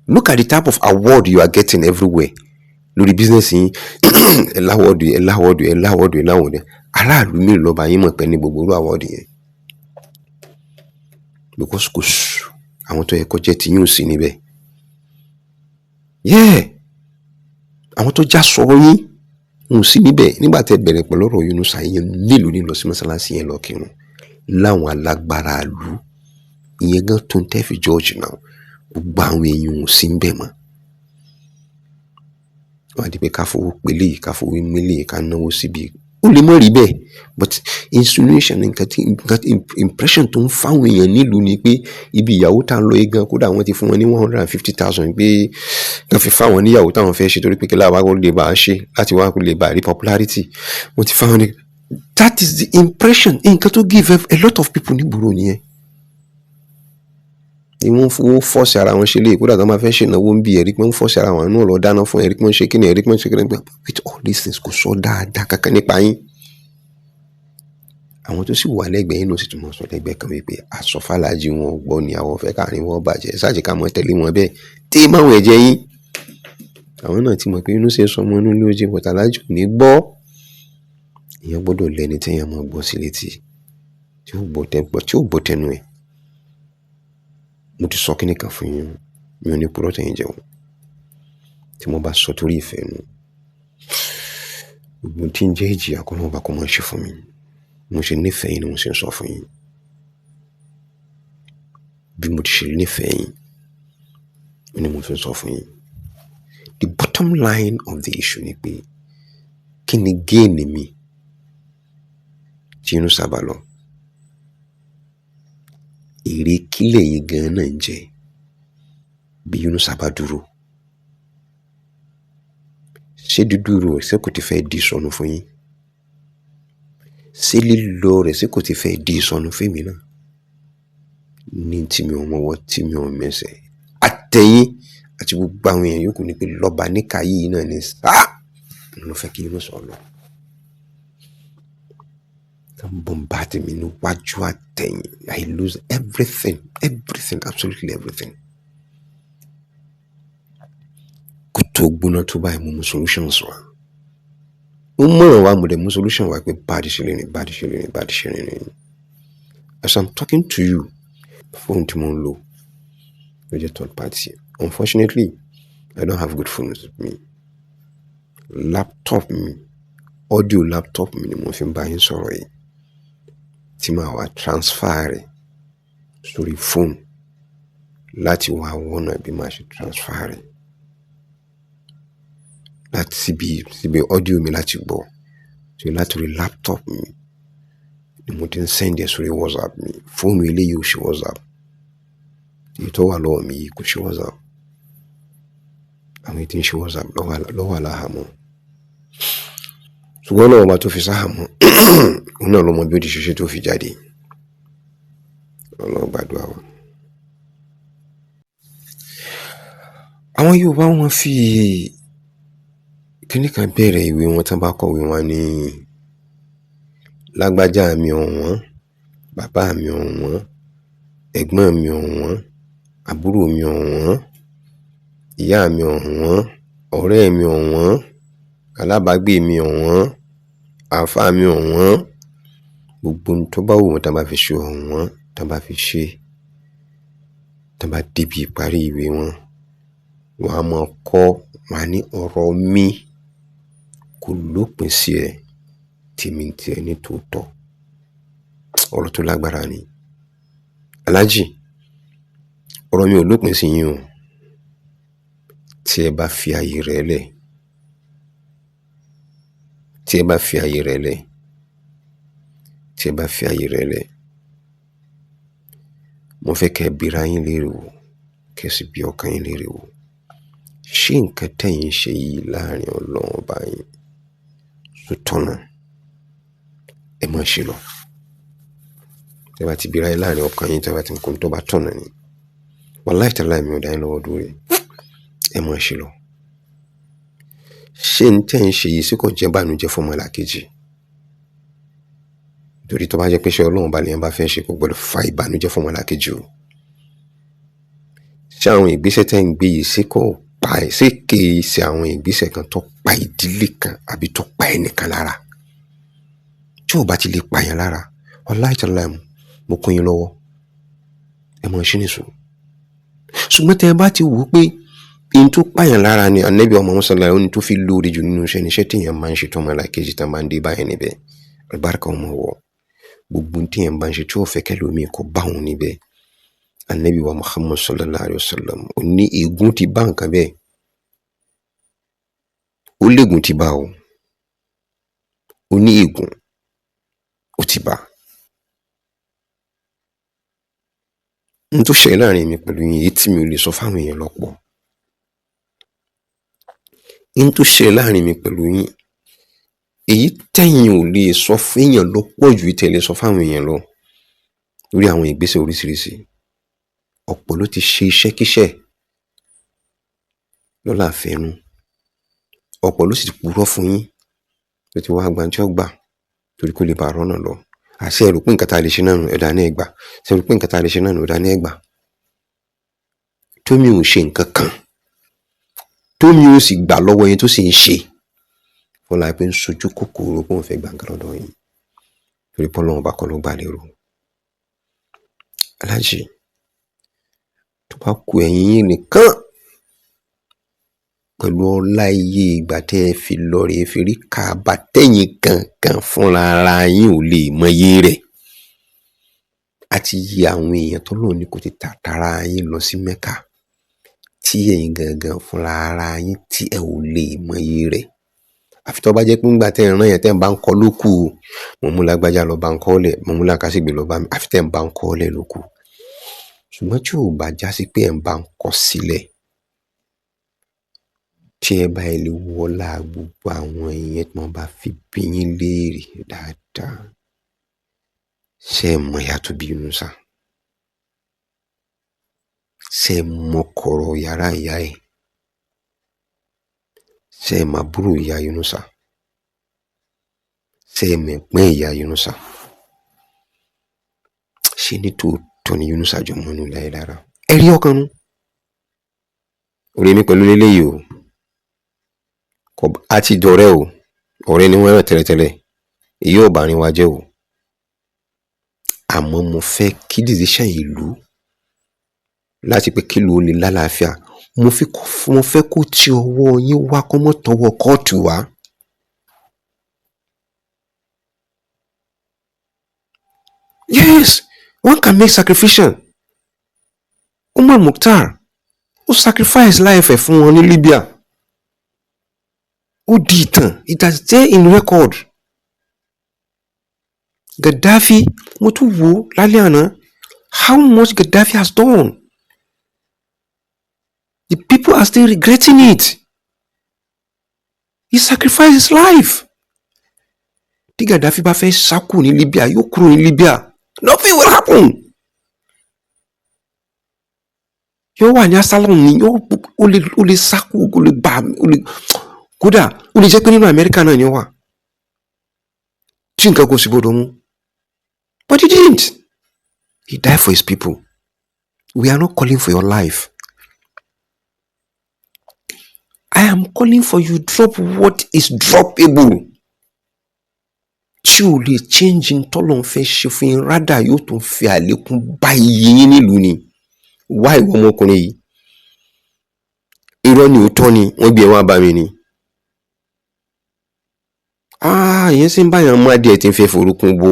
Look at the type of award you are getting everywhere lórí business yín. Ẹ l'award, ẹ l'award, ẹ l'award, ẹ l'award. Aráàlú mélòó ló bá yín mọ̀ pé ní gbogbo irú award yẹn? Because kò sù àwọn tó yẹ kó jẹ́ tiyín ò sí níbẹ̀. Yeah, àwọn tó já sọ yín ò sí níbẹ̀. Nígbà tẹ́ bẹ̀rẹ̀ pẹ̀lú ọ̀rọ̀ Yunusa, yẹn mélòó ní lọ sí mọ́sálásí yẹn lọ kírun láwọn alágbára ìlú? Ìyẹn gan tó ń tẹ́ fi George náà, gbogbo àwọn èèyàn ò sí níbẹ̀ mọ́. Wọ́n á di pé ká fowó pélé, ká fowó mélé, ká náwó síbi ó lè má rí bẹ́ẹ̀, but insinuation, nǹkan tí nǹkan impression tó ń fáwọn èèyàn nílùú ni pé ibi ìyàwó tá ń lọ yìí gan, kódà wọ́n ti fún wọn ní 150,000 pé kàn fi fáwọn níyàwó táwọn fẹ́ ṣe, torí pé kí láwa lè bá a ṣe láti wá lè bá a rí popularity. Wọ́n ti fáwọn ní, that is the impression. Nǹkan tó give a lot of people nígboro nìyẹn ni wọ́n fowó force ara wọn ṣe lé. Kódà tó máa fẹ́ ṣe ìnáwó ń bí ẹ̀rí pé ń force ara wọn náà lọ dáná fún ẹ̀rí pé ń ṣe kíni, ẹ̀rí pé ń ṣe kíni. With all these things, kò sọ dáadáa kankan nípa yín. Àwọn tó sì wà lẹ́gbẹ̀ẹ́ yín ló sì tún mọ̀ sọ lẹ́gbẹ̀ẹ́ kan wípé àsọfàlàjì wọn ò gbọ́ ni, àwọn fẹ́ káàrin wọn bàjẹ́ ṣáàjì ká mọ́ tẹ̀lé wọn bẹ́ẹ̀ tí máwọn ẹ̀jẹ̀ yín. Àwọn náà ti mọ̀ pé inú ṣe sọmọ inú ilé ojú bọ̀tà alájò ní gbọ́. Èèyàn gbọ́dọ̀ lẹ́ni téèyàn máa gbọ́ sí létí, tí ó gbọ́ tẹ gbọ́, tí ó gbọ́ tẹnu ẹ̀. Mo ti sọ kíní kan fún yín, mi ò ní purọ́ tẹ̀yìn jẹun. Tí mo bá sọ torí ìfẹ́ nu, gbogbo tí ń jẹ́ ìjìyà kọ́ lọ́wọ́ bá kọ́ máa ṣe fún mi. Mo ṣe nífẹ̀ẹ́ yín ni mo ṣe ń sọ fún yín. Bí mo ti ṣe nífẹ̀ẹ́ yín ni mo fi ń sọ fún yín. The bottom line of the issue ni pé kí ni gain mi tí inú sábà lọ? Èrè kílẹ̀ yín gan náà ń jẹ bí Yunusa bá dúró? Ṣé dídúró rẹ̀ ṣé kò ti fẹ́ di ìsọnù fún yín? Ṣé lílọ rẹ̀ ṣé kò ti fẹ́ di ìsọnù fún èmi náà? Ní tí mi ò mọwọ́, tí mi ò mẹsẹ̀, àtẹ̀yìn àti gbogbo àwọn èèyàn yòókù ní pé lọ́ba níkà yìí náà ní sáà ló fẹ́ kí Yunusa lọ. Kan bombard mi níwájú àtẹ̀yìn. I lose everything, everything, absolutely everything. Kó tó gbóná tó báyìí, mo mú solutions wá. Mo mọ̀ràn wá, mo dẹ̀ mú solution wá pé bá a ṣe lè rìn, bá a ṣe lè rìn, bá a ṣe lè rìn. As I'm talking to you, phone tí mo ń lò ló jẹ́ third party. Unfortunately, I don't have good phones with me. Laptop mi, audio laptop mi ni mo fi ń bá yín sọ̀rọ̀ yìí, tí màá wá transfer rẹ̀ sórí phone láti wá wọ́nà bí màá ṣe transfer rẹ̀ láti síbi audio mi láti gbọ́. So láti orí laptop mi ni mo ti ń send ẹ sórí WhatsApp mi. Fóònù eléyìí ò ṣe WhatsApp. Èyí tó wà lọ́wọ́ mi yìí kò ṣe WhatsApp. Àwọn èyí tí ń ṣe WhatsApp ló wà láhàámọ́. Ṣùgbọ́n Ọlọ́run ọba tó fi sáhàámọ́, òun náà ló mọ bí ó ti ṣe ṣe tó fi jáde. Ọlọ́run gbàdúrà wa. Àwọn Yorùbá wọ́n fi kíní kan bẹ̀rẹ̀ ìwé wọn tán bá kọ̀wé wọn ní lágbájá mi ọ̀wọ́n, bàbá mi ọ̀wọ́n, ẹ̀gbọ́n mi ọ̀wọ́n, àbúrò mi ọ̀wọ́n, ìyá mi ọ̀wọ́n, ọ̀rẹ́ mi ọ̀wọ́n, alábàágbé mi ọ̀wọ́n, àáfàá mi ọ̀wọ́n. Gbogbo ohun tó bá wù wọ́n tán bá fi ṣe ọ̀wọ́n, tán bá fi ṣe, tán bá débi ìparí ìwé wọn, wọ́n á máa kọ́, wọ́n á ní ọ̀rọ̀ mi kò lópin sí ẹ, tèmi ń tiẹ ní tòótọ́. Ọ̀rọ̀ tó lágbára ni. Alhaji, ọ̀rọ̀ mi ò lópin sí yín o. Tí ẹ bá fi ààyè rẹ̀ lẹ̀, tí ẹ bá fi ààyè rẹ̀ lẹ̀, tí ẹ bá fi ààyè rẹ̀ lẹ̀, mo fẹ́ kẹ́ ẹ bira yín léèrè wò, kẹ́ ẹ sì bi ọkàn yín léèrè wò. Ṣé nǹkan tẹ́yin ń ṣe yìí láàrin Ọlọ́run ọba yín ṣó tọ̀nà? Ẹ máa ṣe lọ. Tẹ́ bá ti bira yín láàrin ọkàn yín, tẹ́ bá ti ń kó tó bá tọ̀nà ni. Wàláì tàláì mi ò dá yín lọ́wọ́ dúró rí. Ẹ máa ṣe lọ. Ṣé n tẹ́ ń ṣe yìí sí kò jẹ́ ìbànújẹ́ fún ọmọlàkejì? Torí tó bá jẹ́ pé ṣé Ọlọ́run bá lèèyàn bá fẹ́ ṣe, kò gbọdọ̀ fa ìbànújẹ́ fún ọmọlàkejì o. Ṣé àwọn ìgbésẹ̀ tẹ́ ń gbé yìí sí kò pa ẹ̀, ṣé kì í ṣe àwọn ìgbésẹ̀ kan tó pa ìdílé kan àbí tó pa ẹnìkan lára? Tí ò bá ti lè pa èèyàn lára, wàláì tàláì mo kún yín lọ́wọ́. Ẹ máa ṣe nìṣó. Ṣùgbọ́n tẹ́ ẹ bá ti wò ó pé ihun tó pààyàn lára ni Ànábì wa Muhammad sallallahu alaihi wasallam tó fi lóore jù nínú iṣẹ́ ni iṣẹ́ téèyàn máa ń ṣe tó ọmọlàkejì tán máa ń dé báyẹn níbẹ̀. Àlùbáríkà ó máa wọ̀. Gbogbo ohun téèyàn bá ń ṣe tí ò fẹ́ kẹ́lòmíì kó bá òun níbẹ̀. Ànábì wa Muhammad sallallahu alaihi wasallam ó ní ègún ti bá nǹkan bẹ́ẹ̀. Ó légùn ti bá o. Ó ní ègún ó ti bá. Ohun tó ṣẹlẹ̀ láàrin mi pẹ̀lú yín, èyí tí mi ò lè sọ fáwọn èèyàn lọ́pọ̀. Ohun tó ṣẹlẹ̀ láàrin mi pẹ̀lú yín, èyí tẹ́yin ò lè sọ fún èèyàn ló pọ̀ ju èyí tẹ́ lè sọ fáwọn èèyàn lọ lórí àwọn ìgbésẹ̀ oríṣiríṣi. Ọ̀pọ̀ ló ti ṣe iṣẹ́kíṣẹ́ lọ́lá àfẹ́nu. Ọ̀pọ̀ ló sì ti purọ́ fún yín tó ti wá gba tí ó gbà torí kó lè bá rọ́nà lọ. Àṣé ẹ rò pé nǹkan tá a lè ṣe náà nù, ẹ̀dá ní ẹ gbà. Ṣé ẹ rò pé nǹkan tá a lè ṣe náà nù, ẹ̀dá ní ẹ gbà. Tómi ò ṣe nǹkan kan, tómi ò sì gbà lọ́wọ́ yín tó sì ń ṣe. Fọlá pé ń sojú kòkòrò pé òun fẹ́ gba nǹkan lọ́dọ̀ yín. Torí pé Ọlọ́run ọba kọ́ ló gbà lérò. Aláàjì, tó bá ku ẹ̀yìn yín nìkan pẹ̀lú ọlá iye ìgbà tẹ́ ẹ fi lọ rèé fi rí Kaaba tẹ́yìn gangan fúnra ara yín ò lè mọyé rẹ̀. Àti iye àwọn èèyàn tọ́lọ́run ní kó ti tàtàrà yín lọ sí Mẹ́kà tí ẹ̀yin gangan fúnra ara yín tí ẹ ò lè mọyé rẹ̀. Àfi tó bá jẹ́ pé ńgbà tẹ́ ẹ rán yẹn tẹ́ ẹ bá ń kọ́ ló kù o. Mo mú lágbájá lọ bá ń kọ́ lẹ̀, mo mú làkàṣègbè lọ bá mi, àfi tẹ́ ẹ bá ń kọ́ lẹ̀ ló kù. Ṣùgbọ́n tí ò bá já sí pé ẹ̀ ń bá ń kọ́ sílẹ̀, tí ẹ bá lè wọlá gbogbo àwọn ìyẹn tí wọ́n bá fi bí yín léèrè dáadáa, ṣé ẹ mọ ìyá tó bí Yunusa? Ṣé ẹ mọ kọ̀rọ̀ yàrá ìyá ẹ̀? Ṣé ẹ mọ àbúrò ìyá Yunusa? Ṣé ẹ mọ ẹ̀gbọ́n ìyá Yunusa? Ṣé ní tòótọ́ ni Yunusa jọ mọ́nú láyé lára? Ẹ rí ọkàn nu. Orí mi pẹ̀lú eléyìí o. A ti dọ̀rẹ́ o. Ọ̀rẹ́ ni wọ́n rán tẹ́lẹ̀tẹ́lẹ̀. Èyí ò bá ní wa jẹ́ o. Àmọ́ mo fẹ́ kí decision ìlú láti pé kí ìlú ó lè lálàáfíà. Mo fẹ́ kó ti ọwọ́ yín wá kó mọ́ tọwọ́ kóòtù wá. Yes, one can make sacrificial. Umar Mukhtar ó sacrifice life ẹ̀ fún wọn ní Libya. Ó di ìtàn. It has there in record. Gaddafi, mo tún wò ó lálẹ́ àná how much Gaddafi has done. The people are still regretting it. He sacrificed his life. Tí Gaddafi bá fẹ́ sá kúrò ní Libya, yóò kúrò ní Libya. Nothing will happen. Yóò wà ní asylum ni, yóò ó lè sá kúrò, ó lè gbà, ó lè kódà ó lè jẹ́ pé nínú Amẹ́ríkà náà ni ó wà. Tí nǹkan kò sì gbọdọ̀ mú. But he didn't. He died for his people. We are not calling for your life. I am calling for you drop what is droppable. Tí ò lè change ntọ́lọ́run fẹ́ ṣe fún yín, rádà yóò tún fi àlékún bá iye yín nílùú ni. Wá ìwọ ọmọkùnrin yìí. Irọ́ ni òótọ́ ni, wọ́n gbé ẹ wá bá mi ni. Ah, ìyẹn sì ń báyàn mú adìẹ tí ń fẹ́ forúkún bó.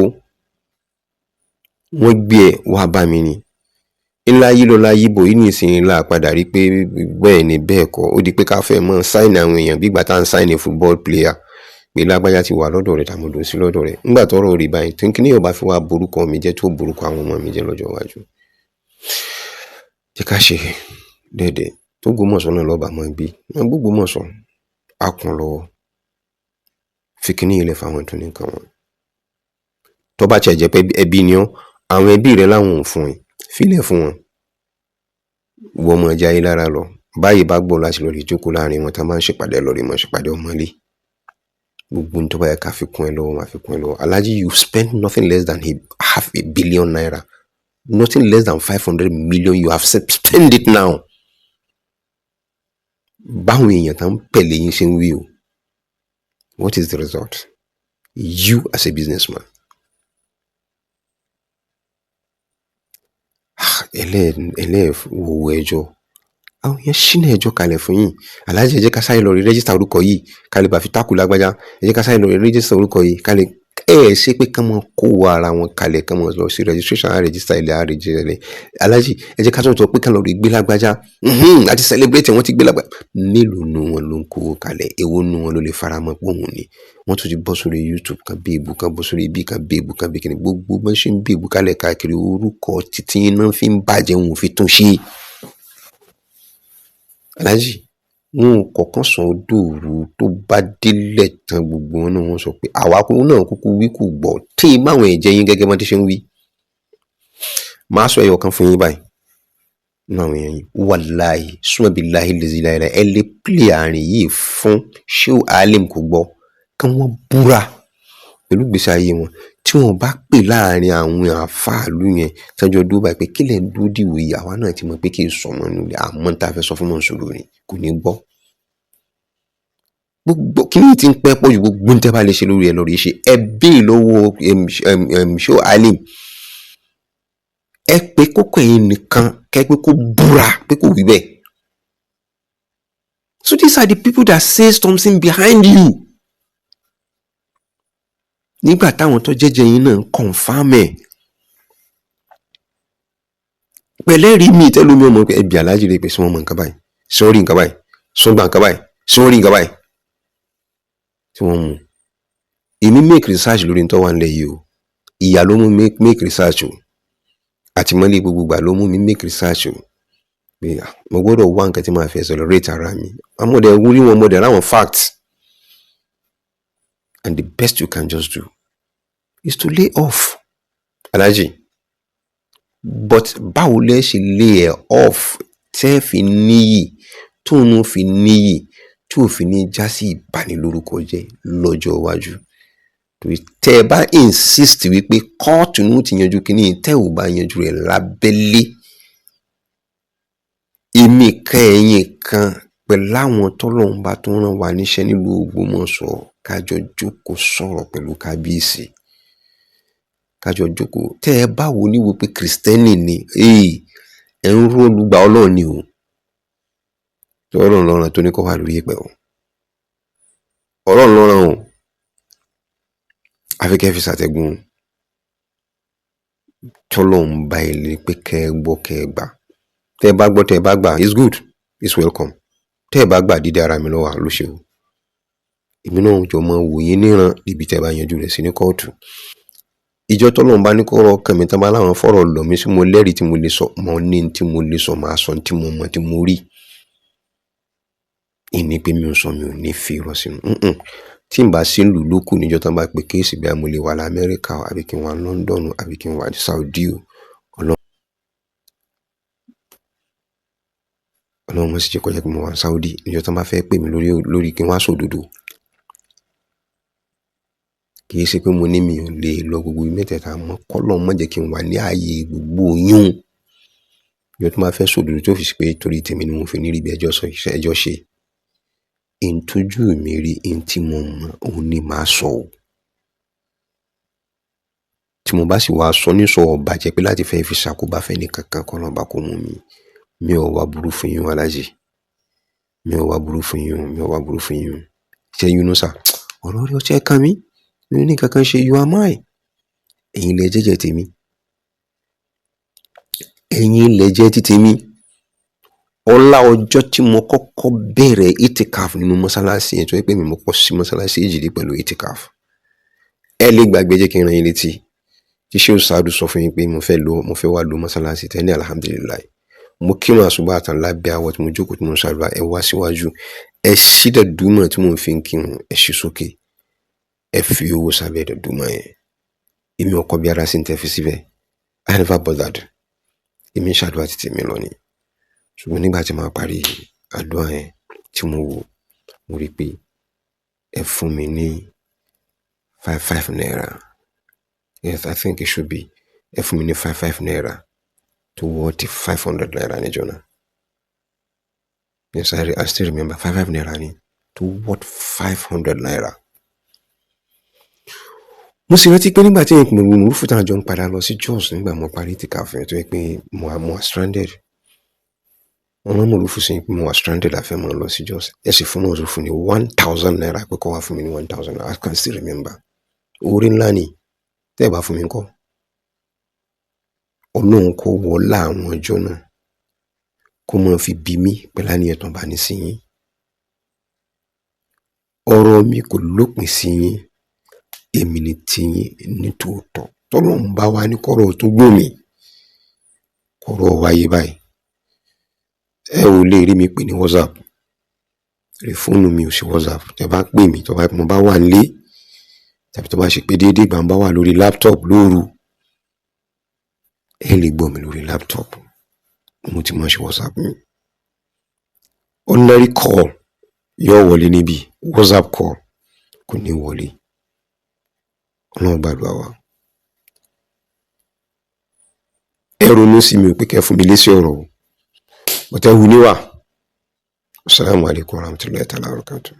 Wọ́n gbé ẹ wá bá mi ni. Ńlá yí lọ la yíbo yìí nísìnyí la padà rí pé bẹ́ẹ̀ ni bẹ́ẹ̀ kọ́. Ó di pé ká fẹ́ mọ́ sáìnì àwọn èèyàn bí ìgbà tá à ń sáìnì football player pé lágbájá ti wà lọ́dọ̀ rẹ̀ tàmọ̀dò sí lọ́dọ̀ rẹ̀. Nígbà tọ́rọ̀ rí báyìí, tí kíní yóò bá fi wá borúkọ mi jẹ́ tó borúkọ àwọn ọmọ mi jẹ́ lọ́jọ́ iwájú. Jẹ́ ká ṣe dẹ́dẹ̀ tó Ògbómọ̀ṣọ́ náà lọ́ba máa gbé. Máa gbé Ògbómọ̀ṣọ́, á kún lọ́wọ́. Fi kíní yìí lẹ̀ fáwọn tó ní nǹkan wọn. Tó bá tiẹ̀ jẹ́ pé ẹbí ni ọ́, àwọn ẹbí rẹ láwọn ò fún ẹ, fílẹ̀ fún wọn. Wọ́n mọ̀ jayé lára lọ. Báyìí bá gbọ́ láti lọ rí jókòó láàrin wọn tá a máa ń ṣèpàdé lọ rí mọ̀ ṣèpàdé ọmọlé. Gbogbo ohun tó bá yẹ ká fi kún ẹ lọ́wọ́, máa fi kún ẹ lọ́wọ́. Alhaji, you spent nothing less than 500 million naira. Nothing less than 500 million. You have spent it now. Báwọn èèyàn tá ń pẹ̀lẹ́ yín ṣe ń wí o. What is the result? You as a businessman. Ẹlẹ́ẹ̀wò ẹjọ́. Àwọn èèyàn ṣínà ẹjọ́ kalẹ̀ fún yín. Alhaji, ẹ jẹ́ ká sáré lọ rí register orúkọ yìí ká lè bá fi tákù lágbájá. Ẹ jẹ́ ká sáré lọ rí register orúkọ yìí ká lè ẹ ṣe pé ká máa kó ara wọn kalẹ̀, ká máa lọ sí registration, á register ilẹ̀, á register ilẹ̀. Alhaji, ẹ jẹ́ ká tún sọ pé ká lọ rí gbé lágbájá àti celebrate wọ́n ti gbé lágbájá. Mélòó nu wọn ló ń kówó kalẹ̀? Èwo nu wọn ló lè faramọ́ pé òun ni? Wọ́n tún ti bọ́ sórí YouTube kan bí èbú, kan bọ́ sórí ibi kan bí èbú, kan bí kíni. Gbogbo bọ́n ṣe ń bí èbú kalẹ̀ káàkiri, orúkọ títí iná fi ń bàjẹ́, wọn ò fi tún ṣe. Alhaji, wọn ò kọ̀ọ̀kan sàn ó dòru tó bá délẹ̀ tán, gbogbo wọn náà wọ́n sọ pé àwa náà kúkú wí kò gbọ́ tí ì báwọn ẹ̀jẹ̀ yín gẹ́gẹ́ bọ́n ti ṣe ń wí. Màá sọ ẹyọ kan fún yín báyìí nínú àwọn èèyàn yìí. Wàláhì, summa billahi lazi la ilaha, ẹ lè play àárín yìí fún Shehu Alim kò gbọ́, kí wọ́n búra pẹ̀lú ìgbésí ayé wọn tí wọ́n bá pè láàrin àwọn àfáàlú yẹn tọ́jọ́ dúró báyìí pé kílẹ̀ ń dúró dìwò yìí, àwa náà ti mọ̀ pé kì í sọmọ nílé, àmọ́ tá a fẹ́ sọ fún Mọ̀nsúrù ni kò ní gbọ́. Gbogbo kí ni tí ń pẹ́ pọ̀ jù, gbogbo tẹ́ bá lè ṣe lórí ẹ lórí ṣe, ẹ béè lọ́wọ́ Shehu Alim, ẹ pé kókó ẹ̀yin nìkan kẹ́ pé kó búra pé kò wí bẹ́ẹ̀. So these are the people that say something behind you. Nígbà táwọn tó jẹ́jẹ́ yín náà ń confirm ẹ̀ pẹ̀lẹ́ rí mi tẹ́lómi ọmọ ẹbí Alhaji rẹ̀ pé sí wọ́n mọ nǹkan báyìí, sí wọ́n rí nǹkan báyìí, sí wọ́n gba nǹkan báyìí, sí wọ́n rí nǹkan báyìí tí wọ́n mú. Èmi make research lórí tó wà nílẹ̀ yìí o. Ìyà ló mú make research o. Àtìmọ́lé gbogbo ìgbà ló mú mi make research o, pé mo gbọ́dọ̀ wá nǹkan tí màá fi accelerate ara mi. Àmọ́ dẹ̀ wúrí wọn, mo dẹ̀ ráwọn facts, and the best you can just do is to lay off, Alhaji. But báwo lẹ ṣe lay ẹ off tẹ́ fi níyì, tóun fi níyì, tí ò fi ní já sí ìbanilórúkọ jẹ́ lọ́jọ́ iwájú? Torí tẹ́ ẹ bá insist wípé kóòtù ní ó ti yanjú kínní, tẹ́ ò bá yanjú rẹ̀ lábẹ́lé, èmi kan, ẹ̀yin kan, pẹ̀lú àwọn tọ́lọ́run bá tó rán wa níṣẹ́ nílùú Ògbómọ̀ṣọ́, kájọ jókòó sọ̀rọ̀ pẹ̀lú kábíyèsí, kájọ jókòó. Tẹ́ ẹ bá wo níwo pé kìrìsìtẹ́nì ni ẹ ń rólùgbà Ọlọ́run ni o, tí Ọlọ́run lọ́ràn tó ní kó wà lórí ìpẹ́ o, Ọlọ́run lọ́ràn o, àfi kẹ́ fi ṣàtẹ̀gùn tọ́lọ́run bá ẹ lé pé kẹ́ ẹ gbọ́, kẹ́ ẹ gbà. Tẹ́ ẹ bá gbọ́, tẹ́ ẹ bá gbà, it's good, it's welcome. Tẹ́ ẹ bá gbà, dídá ara mi lọ́wọ́ ló ṣe o. Èmi náà jọ mọ wò yín níran ibi tẹ́ ẹ bá yanjú rẹ̀ sí ní kóòtù. Ìjọ tọ́lọ́run bá ní kọ́rọ̀ kàn mí tán, bá láwọn fọ̀rọ̀ lọ̀ mí sí, mo lẹ́rìí tí mo lè sọ, mo ní tí mo lè sọ, màá sọ tí mo mọ̀, tí mo rí. Ìní pé mi ò sọ, mi ò ní fi irọ́ sínú. Tí n bá sí ìlú lókù níjọ́ tán bá pe case, bí mo lè wà lamẹ́ríkà o, àbí kí n wà London o, àbí kí n wà ní Saudi o. Ọlọ́run mọ̀ sí jẹ́ kó jẹ́ pé mo wà ní Saudi níjọ́ tán bá fẹ́ pè mí lórí kí n wá sòdodo. Kì í ṣe pé mo ní mi ò lè lọ gbogbo ibi mẹ́tẹ̀ẹ̀ta, mọ́ kọ́lọ́run má jẹ́ kí n wà ní ààyè gbogbo yún. Níjọ́ tó máa fẹ́ sòdodo tó fi ṣe pé torí tèmi ni mo fi ní rí ibi ẹjọ́ sọ, ẹjọ́ ṣe. N tójú mi rí, n tí mo mọ̀, òun ni màá sọ o. Tí mo bá sì wá sọ ní sọ ọ̀bàjẹ́ pé láti fẹ́ fi ṣàkóbá fẹ́ni kankan, kọ́lọ́run bá kó mú mi. Mi ò wá burú fún yín, Alhaji. Mi ò wá burú fún yín o, mi ò wá burú fún yín o. Ṣé Yunusa? Ọ̀rọ̀ rẹ̀ ọtí ẹ kan mi. Mi ò ní nǹkan kan ṣe, you are mine. Ẹ̀yin lẹ jẹ́jẹ́ tèmi. Ẹ̀yin lẹ jẹ́ ti tèmi. Ọlá ọjọ́ tí mo kọ́kọ́ bẹ̀rẹ̀ itikaf nínú mọ́sálásí yẹn, tó jẹ́ pé mi mo kọ́ sí mọ́sálásí Èjìdí pẹ̀lú itikaf. Ẹ lè gbàgbé, jẹ́ kí n rán yín létí. Tí Shehu Saadu sọ fún yín pé mo fẹ́ lọ, mo fẹ́ wá lo mọ́sálásí tẹ́ ní alhamdulillah. Mo kírun àsùbá tán lábẹ́ awọ tí mo jókòó tí mo ń ṣàdúrà, ẹ wá síwájú. Ẹ ṣí dàdúmọ̀ tí mò ń fi ń kírun, ẹ ṣí sókè. Ẹ fi owó sábẹ́ dàdúmọ̀ yẹn. Èmi ò kọbi ara sí ní tẹ́ fi síbẹ̀. I never bothered. Èmi ń ṣàdúrà títí mi lọ ni. Ṣùgbọ́n nígbà tí màá parí àdúrà yẹn tí mo wò, mo rí pé ẹ fún mi ní five five naira. Yes, I think it should be ẹ fún mi ní five five naira tó worth ₦500 níjọ́ náà. Yes, I still remember, five five naira ni tó worth ₦500. Mo sì rántí pé nígbà tí Mọ̀rúfù tá a jọ ń padà lọ sí Jos nígbà mo parí ìtìkáfù yẹn, tó jẹ́ pé mo wà stranded. Wọ́n rán Mọ̀rúfù sí mi pé mo wà stranded, a fẹ́ máa lọ sí Jos. Ẹ sì fún Mọ̀rúfù ní ₦1,000 pé kó wá fún mi ní ₦1,000. I can still remember. Oore ńlá ni. Tẹ́ ẹ bá fún mi ńkọ́? Ọlọ́run kó wọlá àwọn ọjọ́ náà kó máa fi bí mi pẹ̀lú àníyàn tó ń bá ní sí yín. Ọ̀rọ̀ mi kò lópin sí yín, èmi ni tiyín ní tòótọ́. Tọ́lọ́run bá wá ní kọ́rọ̀ tó gbò mí, kọ́rọ̀ wáyé báyìí. Ẹ ò lè rí mi pè ní WhatsApp. Rí fóònù mi ò sí WhatsApp. Tẹ́ bá pè mí, tó bá mo bá wà nílé tàbí tó bá ṣe pé déédéé ìgbà mo bá wà lórí laptop lóru, ẹ lè gbọ́ mi lórí laptop. Mo ti máa ṣe WhatsApp mi. Ordinary call yóò wọlé níbí, WhatsApp call kò ní wọlé. Ọlọ́run gbàdúrà wa. Ẹ ronú sí mi ò pé kẹ́ fún mi lésì ọ̀rọ̀ o. But ẹ hù níwà. Assalamu alaikum warahmatullahi ta'ala wabarakatuh.